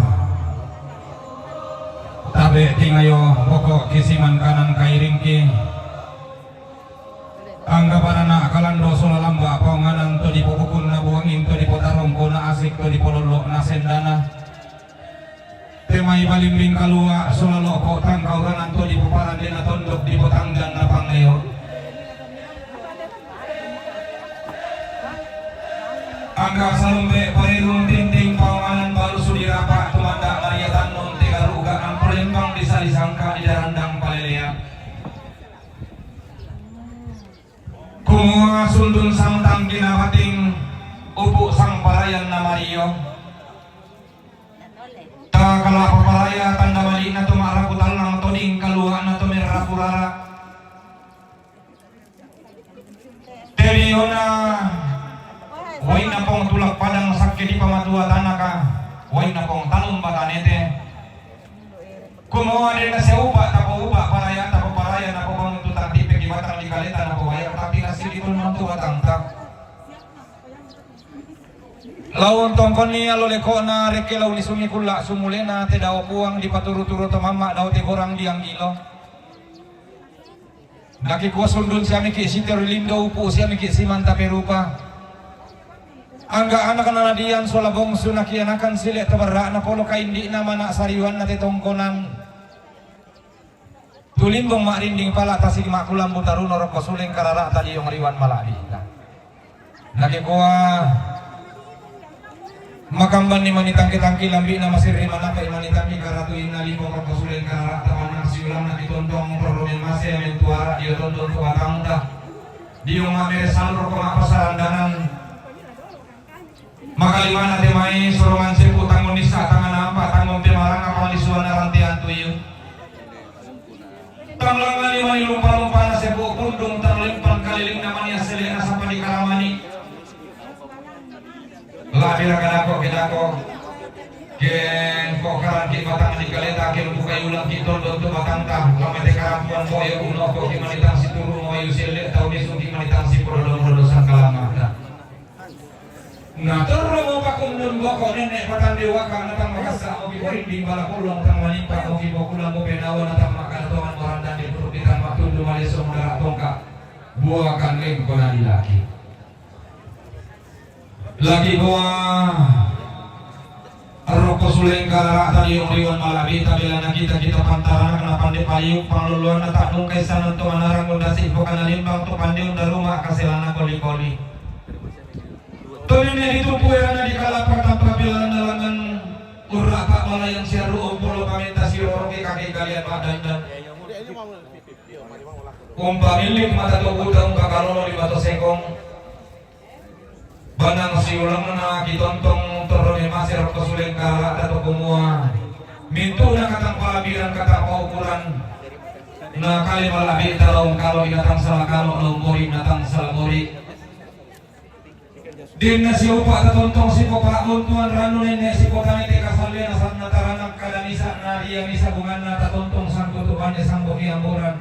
tabe' tingayo boko' kisiman kanan kairingki. Angga panana' kalando sola lamba' paonganan to dipobukunna buangin to dipotarongkona asik to dipolollo'na sendana. Temai balimbing kalua' sola lo'ko' tangkauranan to dipoparandena tondok dipotangdanna pangngeo. Angga salumbe' parirung tinting paonganan balu sudirapa tumanda' Maria Tannon tegaruga ampolembang bisa disangka didarandang palelean. Kumua sundun sangtang kinabating upu' sangparayan na Mario. Takala paparaya tanda mali'na to ma'rapu tallang toding kalua'na to merrapu rara. Teliona wainna pong tulak padang sakke dipamatua tanaka, wainna pong talung batanete. Kumua denna siupa tapoupa paraya tapoparaya napobangun tu tang tipe ki batang di kaleta napobayar tapi nasidi pun mantu batangta. Lau untongkonni allo leko'na rekke lau nisungi kulla' sumulena te dao puang dipaturu-turu to mamma' dao te gorang dianggilo. Nakikua sundun siamiki' siteri lindo upu' siamiki' simanta perupa. Angga anak nanadian sola bongsu nakianakan sile' tabarra'na polo kaindi'na mana' sariwanna te tongkonan. Tulimbong ma'rinding pala' tasik ma'kulambu taruno rokko suleng karara'ta diong riwan mala'bi'ta. Nakikua makambanni mani tangki-tangki lambi'na masirri manapa'i mani tangki karatuinna limbong rokko suleng karara'ta pannang siulanna kitontong rorromen mase mentuara dio tontong to batangta. Diong ma'mere salu rokko ma'pasarandanan. Makalimana te mai sorongan sepu tangon nissa tangana ampa tangon pemaranga panglisuanna rantean tuyu. Tang langngani mani lumpa-lumpana sepu pundung tang lempan kalilingna mani assele'na sapa dikaramani. La'bira kadako kedako. Ken ko karangki batang di kaleta ken bukai ulangki tondon tu batangta. Lamete karampuan boyo unoko ki manitang situru mawayu selle tau nisungki manitang sipododo-dodo sangkalamata. Na torro mupakundun boko' nenne' patande waka' na tang makassa' moki' korinding bala' kollong tang manimpa' moki' bokulang mopenawa na tang ma'kada tongan morandan di puruk di tang ma'tundu malesso mudara' tongka' buakan lengko na dilaki. Laki boa rokko suleng karara'ta diong riwan mala'bi'ta bela na kita-kita pantarana na pande paliu' pangloloanna ta'dungkai sanang to manarang undasi' pokana limbang to pande undaruma' kaselana koli-koli. Tonnenne ditumpu erana di kalapa tappa pilanna langan urra'pa malayang siarru' ompolo pamenta siroroke kake kalian ma'dandan. Umpamillik mata to buta umpakalolo di mato sekong. Banang siulangna kitontong torro memase rokko suleng karara'ta to kumua. Mintu'na katang palabiran katang paukuran. Na kale mala'bi'ta laung kalo binatang sala kalo laung bori binatang sala bori. Denna siupa' tatontong sipopa' buntuan rannu nenne' sipotane te kasallena sanna taranak kada misa' na ria misa' bunganna tatontong sangkutu' bane sambo' ni amboran.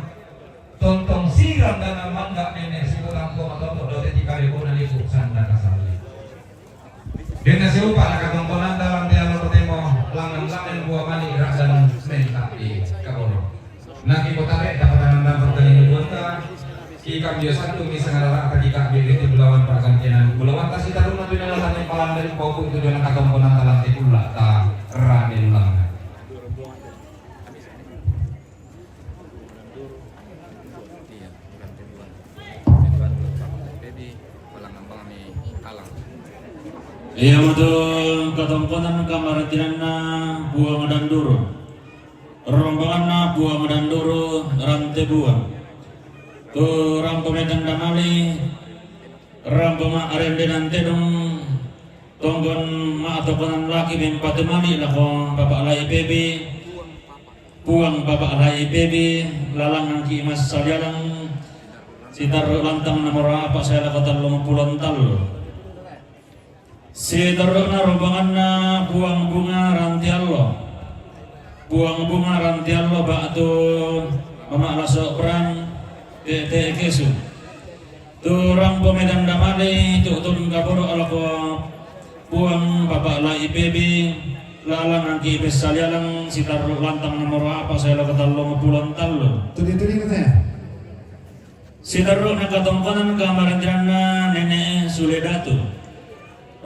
Tontong sirang dana manda' nenne' sipotampo matoto' dote' tikaribona lipu' sanna kasalle. Denna siupa' na katongkonanta lantean loro temo langan-langan bua mani' ra'dan menta'i kaboro. Nakipotare' dapatanan dapat kalimubuanta, ikam dio satu misalnya rata jika dio itu bulawan pergantian bulawan kasih taruna tu dalam hati palan dari pokok itu dalam katongkonan dalam tikulla ta raden lamna. Iya matu katongkonan kamaratinanna Puang Danduru. Rombanganna Puang Danduru rante buang. Tu rampo metang damali, rampo ma arendenan tedung, tonggon ma atokonan laki mempatemali lako Bapak Lai Pebi, Puang Bapak Lai Pebi, lalangan ki massalialang, sitarru lantang nomor apa saya lako tallung pulon tallu. Sitorro'na rombonganna Puang Bunga Rantiallo. Puang Bunga Rantiallo ba'tu Mama' Laso Brang, Tete Kesu. Tu rampo medan damali, tu tun kaboro' alako Puang Bapak Lai Pebi, Lalang angki' messalialang sitarru' lantang nomoro apa' sae lako tallung pulo tallu. Tuli-tuli na te. Sitarru'na katongkonan kamarintinanna Nene' Sule Datu.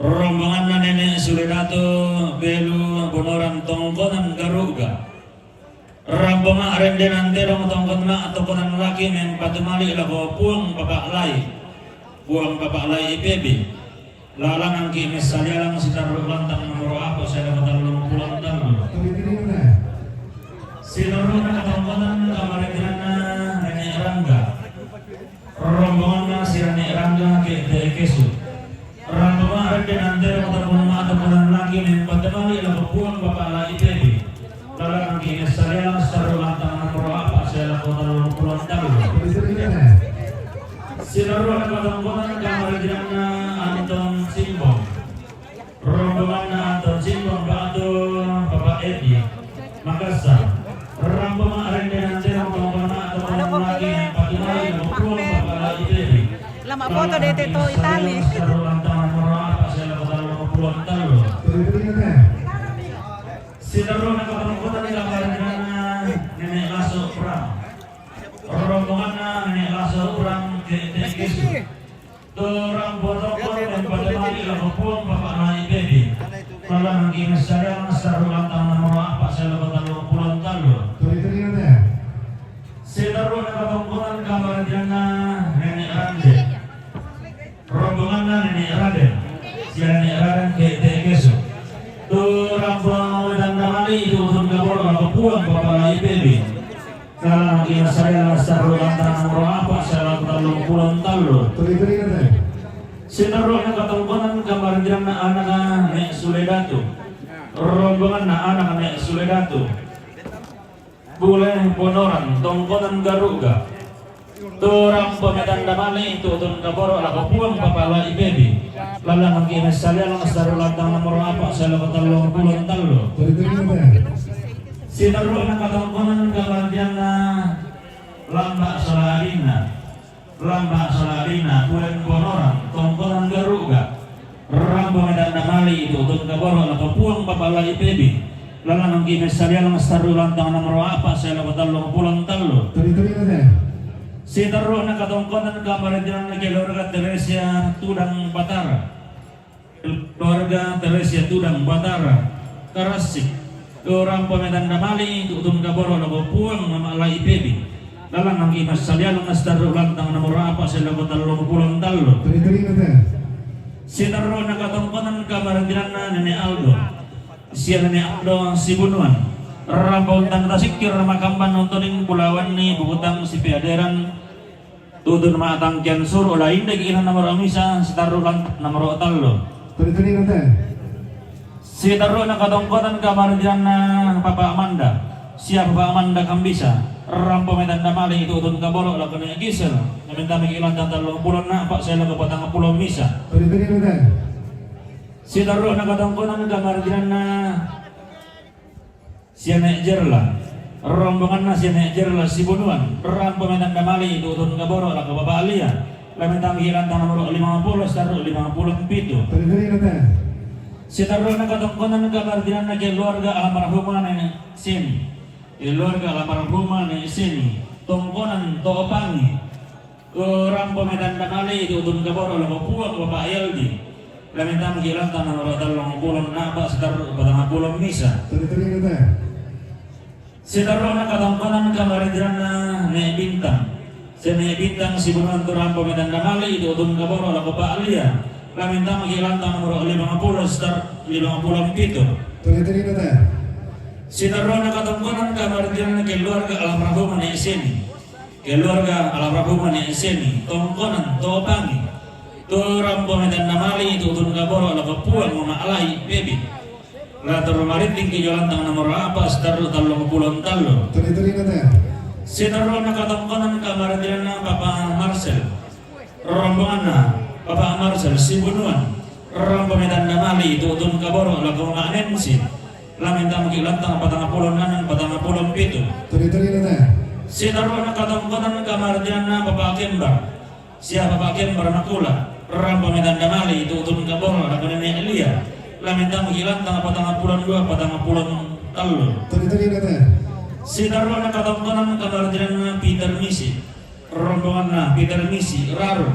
Rombonganna Nene' Sule Datu, Belu Bonoran, tongkonan Garu'ga. Rampo ma'rende nanterong tongkon ma' tongkonan laki mempatu mali' lako Puang Papa' Lai. Puang Papa' Lai Ipebi. Lalang angki' messalialang sitarru' lantang nomoro apa' sae lako tallung pulo tallu. Sitarru'na katongkonan kamarintinanna Nene' Rangga. Rombonganna si Nene' Rangga ke te kesu. Rampo ma'rende nanterong tongkon ma' tongkonan laki mempatu mali' lako Puang Papa' Lai Ipebi. Lalang angki' messalialang sitarru' lantang nomoro apa' sae lako tallung pulo tallu. Sitarru'na katongkonan kamarintinanna Anton Simbong. Rombonganna Anton Simbong ba'tu Papa' Edi, Makassar. Rampo ma'rende nanterong tongkon ma' tongkonan laki mempatu mali' lako Puang Papa' Lai Ipebi. Lama foto dete to Itali. Sitarru' lantang nomoro apa' sae lako tallung pulo tallu. Sitarru'na katongkonan kamarintinanna Nene' Laso Prang. Rombonganna Nene' Laso Prang ke te kesu. Tu rampo tongkon mempatu mali' lako Puang Papa' Lai Ipebi. Lalang angki' messalialang sitarru' lantang nomoro apa' sae lako tallung pulo tallu. Tuli-tuli na te. Sitarru'na katongkonan kamarintinanna Nene' Rande. Rombonganna Nene' Raden. Si Nene' Raden ke te kesu. Tu rampo metanda mali' tu utun kaboro' lako Puang Papa' Lai Ipebi. Lalang angki' messalialang sitarru' lantang nomoro apa' sae lako tallung pulo tallu. Tuli-tuli na te. Sitarru'na katongkonan kamarintinanna anakna Ne' Sule Datu. Rombonganna anakna Ne' Sule Datu, Bule Bonoran, tongkonan Garu'ga. Tu rampo metanda mali' tu utun kaboro' lako Puang Papa' Lai Ipebi. Lalang angki' messalialang sitarru' lantang nomoro apa' sae lako tallung pulo tallu. Sitarru'na katongkonan kamarintinanna Lamba' Sola Adinna. Lamba' Sola Adinna, Bule Bonoran, tongkonan Garu'ga. Rampo metanda mali' tu utun kaboro' lako Puang Papa' Lai Ipebi. Lalang angki' messalialang sitarru' lantang nomoro apa' sae lako tallung pulo tallu. Tuli-tuli na te. Sitarru'na katongkonan kamarintinanna keluarga Teresia Tudang Batara. Keluarga Teresia Tudang Batara, Karassik. Tu rampo metanda mali' tu utun kaboro' lako Puang Mama' Lai Ipebi. Lalang angki' messalialang sitarru' lantang nomoro apa' sae lako tallung pulo tallu. Tuli-tuli na te. Sitarru'na katongkonan kamarintinanna Nene' Aldo. Si Nene' Aldo Sibunuan. Rampo untang tasikkir makamban nontoning bulawanni bukutang sipeaderan. Tu utun ma' tangkian suru' la indegi' ila nomoro' misa' sitarru' lantang nomoro' tallu. Tuli-tuli na te. Sitarru'na katongkonan kamarintinanna Papa' Manda. Sia Papa' Manda Kambisa. Rampo metanda mali' tu utun kaboro' lako Ne' Gisel. Namintamaki' lantang tallung pulo na apa' sae lako patang pulo misa'. Tuli-tuli na te. Sitarru'na katongkonan kamarintinanna Si Nene' Jerla. Rombonganna si Nene' Jerla Sibunuan. Rampo metanda mali' tu utun kaboro' lako Papa' Lia. Lamintamaki' lantang nomoro' limang pulo sitarru' limang pulo pitu. Tuli-tuli na te. Sitarru'na katongkonan kamarintinanna keluarga almarhumah Nene' Seni. Keluarga almarhumah Nene' Seni. Tongkonan To'opangi. Rampo metanda mali' tu utun kaboro' lako Puang Papa' Yaldi. Lamintamaki' lantang nomoro' tallung pulo na apa' sitarru' patang pulo misa'. Tuli-tuli na te. Sitarru'na katongkonan kamarintinanna Ne' Bintang. Si Ne' Bintang Sibunuan tu rampo metanda mali' tu utun kaboro' lako Papa' Lia. Lamintamaki' lantang nomoro' limang pulo sitar-, limang pulo pitu. Tuli-tuli na te. Sitarru'na katongkonan kamarintinanna keluarga almarhumah Ne' Seni. Keluarga almarhumah Ne' Seni, tongkonan To'opangi. Tu rampo metanda mali' tu utun kaboro' lako Puang Mama' Lai Ipebi. La torro marinting ki' jolo lantang nomoro' apa' sitarru' tallung pulo tallu. Tuli-tuli na te. Sitarru'na katongkonan kamarintinanna Papa' Marsel. Rombonganna Papa' Marsel Sibunuan. Rampo metanda mali' tu utun kaboro' lako Mama' Nensi. Lamintamaki' lantang patang pulo annang patang pulo pitu. Tuli-tuli na te. Sitarru'na katongkonan kamarintinanna Papa' Kembar. Sia Papa' Kembar Makula. Rampo metanda mali' tu utun kaboro' lako Nene' Lia. Lamentang ilantang patang puluh dua, patang puluh telu. Tadi-tadi kata. Sitarru'na katongkonan kamarjinanna Peter Misi. Rombonganna Peter Misi, Raru.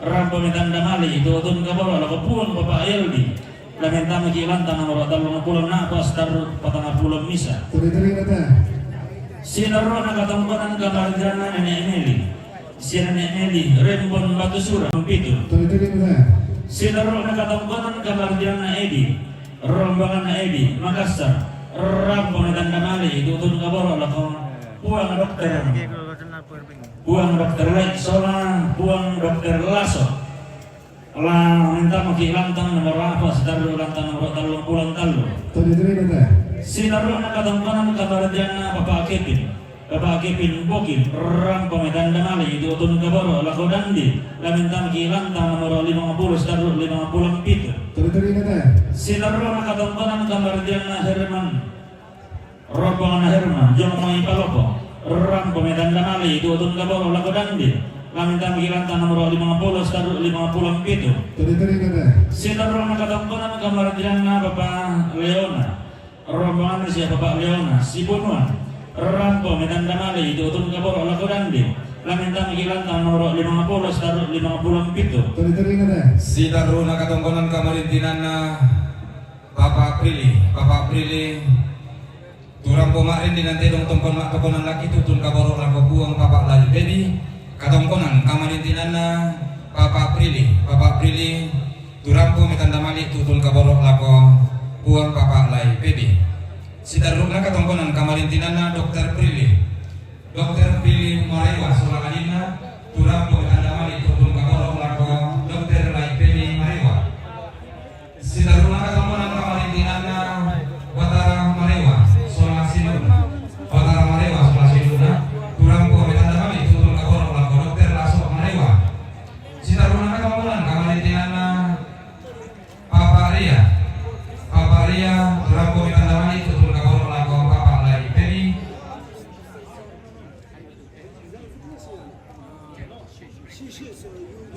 Rampo metanda mali, tu'tun kaboro' lako Puang Papa Eldi. Lamentang ilantang nomoro tellung puluh na pas tarru' patang puluh misa. Tadi-tadi kata. Sitarru'na katongkonan kamarjinanna Nenek Meli. Siana Nenek Meli, Rembon Batu Sura, pitu. Tadi-tadi kata. Sitarru'na katongkonan kamarjinanna Edi. Rombonganna Edi, Makassar. Rampo metanda mali, tu'tun kaboro' lako Puang Dokter. Puang Dokter Lek Sola, Puang Dokter Laso. Lamentang ilantang nomoro apa, sitarru' lantang nomoro tellung puluh tellu. Tadi-tadi kata. Sitarru'na katongkonan kamarjinanna Papa Kevin. Papa Kevin Bokin, rampo metanda mali, tu'tun kaboro' lako Dandi. Lamentang ilantang nomoro limang puluh, sitarru' limang puluh pitu. Tadi-tadi kata. Sitarru'na katongkonan kamarjinanna Herman. Rombonganna Herman, Jong Mai Palopo. Rampo metanda mali, tu'tun kaboro' lako Dandi. Lamentang ilantang nomoro limang puluh, sitarru' limang puluh pitu. Tadi-tadi kata. Sitarru'na katongkonan kamarjinanna Papa Leona. Rombonganna sia Papa Leona, Sibunuan. Rampo metanda mali, tu'tun kaboro' lako Dandi. Lamentang ilantang nomoro limang puluh, sitarru' limang puluh pitu. Tadi-tadi kata. Sitarru'na katongkonan kamarintinanna Papa Prilly, Papa Prilly. Turampo ma'rendeng nantedong tongkon ma'tokonan laki tu'tun kaboro' lako Puang Papa Lai Pebi. Katongkonan kamarintinanna Papa Prilly, Papa Prilly. Turampo metanda mali, tu'tun kaboro' lako Puang Papa Lai Pebi. Sitarru'na katongkonan kamarintinanna Dokter Prilly. Dokter Prilly Marewa sola aninna, turampo metanda mali, tu'tun kaboro' lako Dokter Lai Pebi Marewa. Sitarru'na katongkonan kamarintinanna Batara Marewa sola sinu'na. Batara Marewa sola sinu'na, turampo metanda mali, tu'tun kaboro' lako Dokter Laso Marewa. Sitarru'na katongkonan kamarintinanna Papa Ria. Papa Ria, turampo metanda mali, tu'tun kaboro' lako Papa Lai Pebi.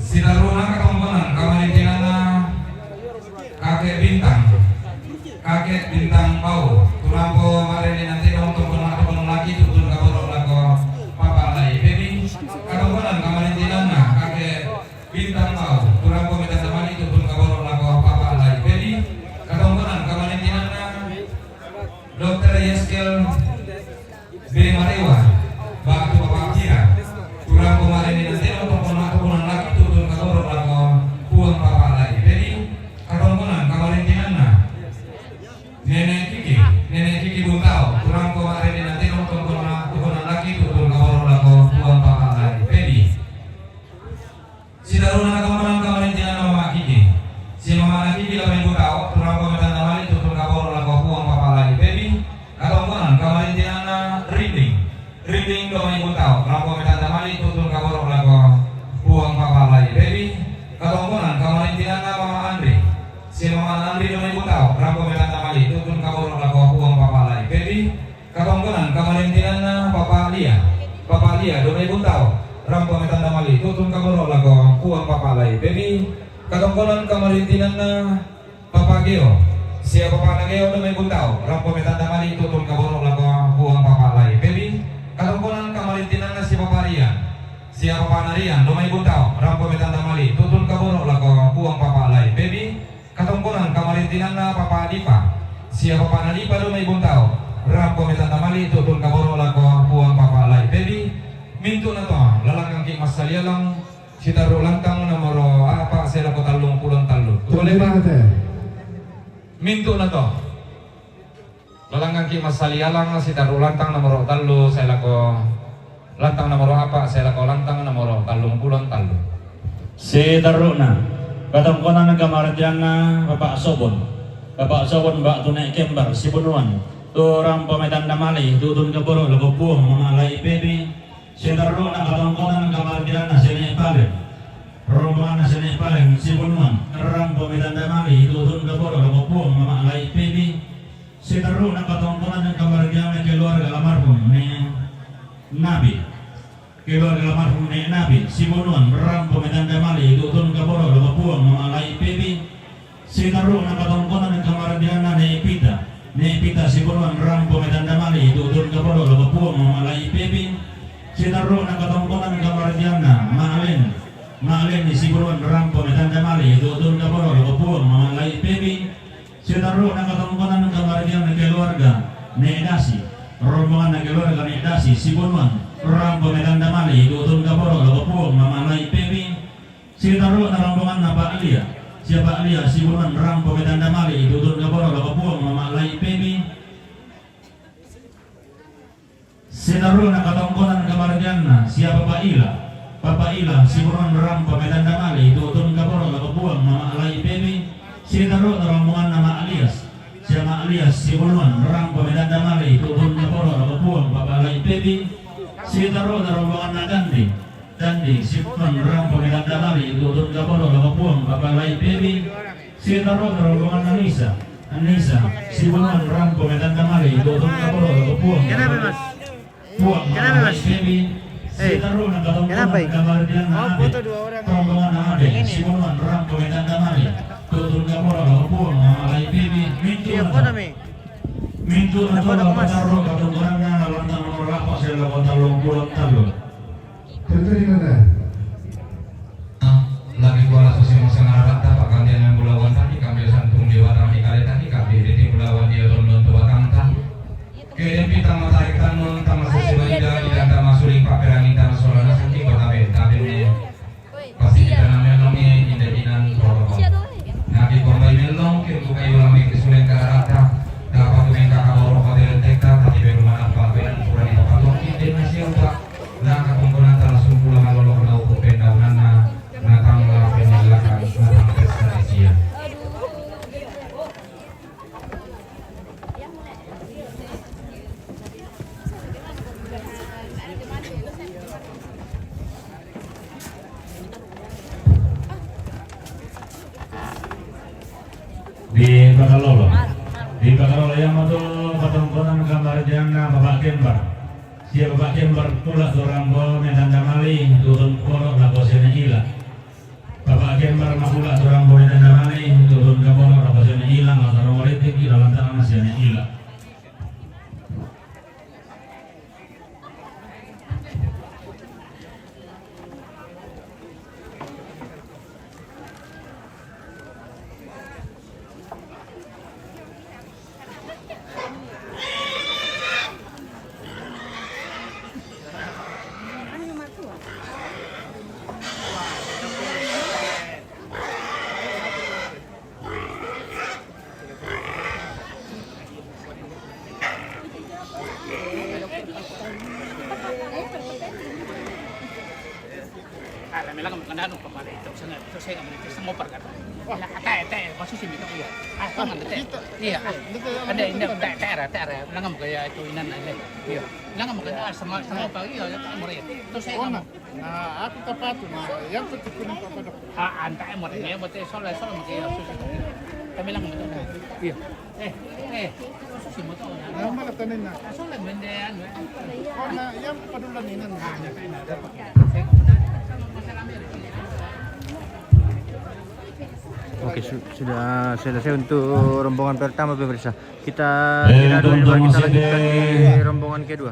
Sitarru'na katongkonan kamarintinanna Kakek Bintang. Kakek Bintang Bau. Turampo ma'rendeng nantedong tongkon ma'tokonan laki tu'tun kaboro' lako Papa Lai Pebi. Katongkonan kamarintinanna Kakek Bintang Bau. Turampo metanda mali, tu'tun kaboro' lako Papa Lai Pebi. Katongkonan kamarintinanna Dokter Yeskel Bere Marewa, ba'tu Papa Kira. Turampo ma'rendeng nantedong tongkon ma'tokonan laki tu'tun kaboro' lako Puang Papa Lai Pebi. Katongkonan kamarintinanna Nenek Kiki, Nenek Kiki Buntao. Turampo ma'rendeng nantedong tongkon ma'tokonan laki tu'tun kaboro' lako Puang Papa Lai Pebi. Sitarru'na katongkonan kamarintinanna Mama Kiki. Si Mama Kiki Domai Buntao, turampo metanda mali, tu'tun kaboro' lako Puang Papa Lai Pebi. Katongkonan kamarintinanna Rinding. Rinding Domai Buntao, rampo metanda mali, tu'tun kaboro' lako Puang Papa Lai Pebi. Katongkonan kamarintinanna Mama Andri. Si Mama Andri Domai Buntao, rampo metanda mali, tu'tun kaboro' lako Puang Papa Lai Pebi. Katongkonan kamarintinanna Papa Lia. Papa Lia Domai Buntao, rampo metanda mali, tu'tun kaboro' lako Puang Papa Lai Pebi. Katongkonan kamarintinanna Papa Geo. Sia Papana Geo Domai Buntao, rampo metanda mali, tu'tun kaboro' lako Puang Papa Lai Pebi. Katongkonan kamarintinanna si Papa Rian. Sia Papana Rian Domai Buntao, rampo metanda mali, tu'tun kaboro' lako Puang Papa Lai Pebi. Katongkonan kamarintinanna Papa Dipa. Sia Papana Dipa Domai Buntao, rampo metanda mali, tu'tun kaboro' lako Puang Papa Lai Pebi. Mintu'na to, lalang angki' massalialang, sitarru' lantang nomoro a'pa' sae lako tallung pulo tallu. Boleh, Pak? Mintu'na to. Lalang angki' massalialang, sitarru' lantang nomoro tallu sae lako lantang nomoro a'pa' sae lako lantang nomoro tallung pulo tallu. Sitarru'na, katongkonan kamarintinanna Bapak Sobon. Bapak Sobon ba'tu Ne' Kembar Sibunuan. Turampo metanda mali, tu'tun kaboro' lako Puang Mama Lai Pebi. Sitarru'na katongkonan kamarintinanna si Ne' Paleng. Rombonganna si Ne' Paleng Sibunuan, rampo metanda mali, tu'tun kaboro' lako Puang Mama Lai Pebi. Sitarru'na katongkonan kamarintinanna keluarga almarhum Ne' Nabi. Keluarga almarhum Ne' Nabi Sibunuan, rampo metanda mali, tu'tun kaboro' lako Puang Mama Lai Pebi. Sitarru'na katongkonan Ma'leni siburuan rampo me tanda mali, tu'utun kaporo lako Puang Mama La'i Pepi. Sitaru'na katongkonan kamargianna keluarga Ne' Dasi. Rombonganna keluarga Ne' Dasi siburuan rampo me tanda mali, tu'utun kaporo lako Puang Mama La'i Pepi. Sitaru'na rombonganna Pak Lia. Sia Pak Lia siburuan rampo me tanda mali, tu'utun kaporo lako Puang Mama La'i Pepi. Sitaru'na katongkonan kamargianna sia Papa Ila. Papa Ila siburuan rampo me tanda mali, tu'utun kaporo lako Puang Mama La'i Pepi. Sitaru'na rombonganna Ma' Lias. Sia Ma' Lias siburuan rampo me tanda mali, tu'utun kaporo lako Puang Papa La'i Pepi. Sitaru'na rombonganna Dandi. Dandi siburuan rampo me tanda mali, tu'utun kaporo lako Puang Papa La'i Pepi. Sitaru'na rombonganna Nisa. Nisa siburuan rampo me tanda mali, tu'utun kaporo lako Puang. Kenapa, Mas? Puang Mama La'i Pepi. Sitaru'na katongkonan kamargianna Abe. Rombonganna Abe siburuan rampo me tanda mali, tu'utun kaporo lako Puang Mama La'i Pepi. Mintu' na to. Mintu' na to la patarru' katongkonanna lantang nomor lapa' sia lako tallung pulo tallu. Terima kasih. Lagi kuala susi mo sangararatta, pakkantian bulawan tadi, kambio santung dewata mikale tadi, kambio diti bulawan dio tondon tu batangta. Kedempi tama tarik tanun, tama susi manida, idanta masuling paperangin tama solana sangki kota benta benne. Pasti kita name nongi inda inan roro. Nabi kombai melong, kin bukai ulang mik suling kararatta. Dapat mengka kaboro hotel tekta, tapi berumahan apa benan purani papatuang inde nasi upa. Langka pungkunan tanah sumpula malolok na upu pendaunanna, na tangga penyellakan, na tangga pesta sia. Di Pakalolo. Di Pakalolo, iamoto katongkonan kamargianna Bapak Kembar. Sia Bapak Kembar pula tu rampo me tanda mali, tu'utun kaporo lako sia Ne' Ila. Bapak Kembar mapula tu rampo me tanda mali, tu'utun kaporo lako sia Ne' Ila, la taro moritik ila lantana sia Ne' Ila. Ah, la melanga mo kandanu kemari, tu saya nggak mengerti, semua perkara. Wah. Ila, ate, ate, maksud sih itu, iya. Ah, itu nggak ate. Iya, ah. Ada ini, ate, ate, ate, ate, melanga mo kaya itu inan, ate. Iya. Melanga mo kaya, ah, semua, semua pagi, iya, ate, mori. Tu saya nggak mau. Nah, aku kapatu, nah, yang penting kuning apa dok? Ah, ante mori, iya, betul, soalnya, soalnya, iya, susah. Kami lang mo. Iya. Eh, eh, susi mo to, ya. Nama kata nina? Aso lang, bende, ano, eh. Oh, na, yang padulan nina. Ah, na, na, na. Oke, su-, sudah selesai untuk rombongan pertama, pemirsa. Kita, eh, tidak ada, kita lanjutkan di rombongan kedua.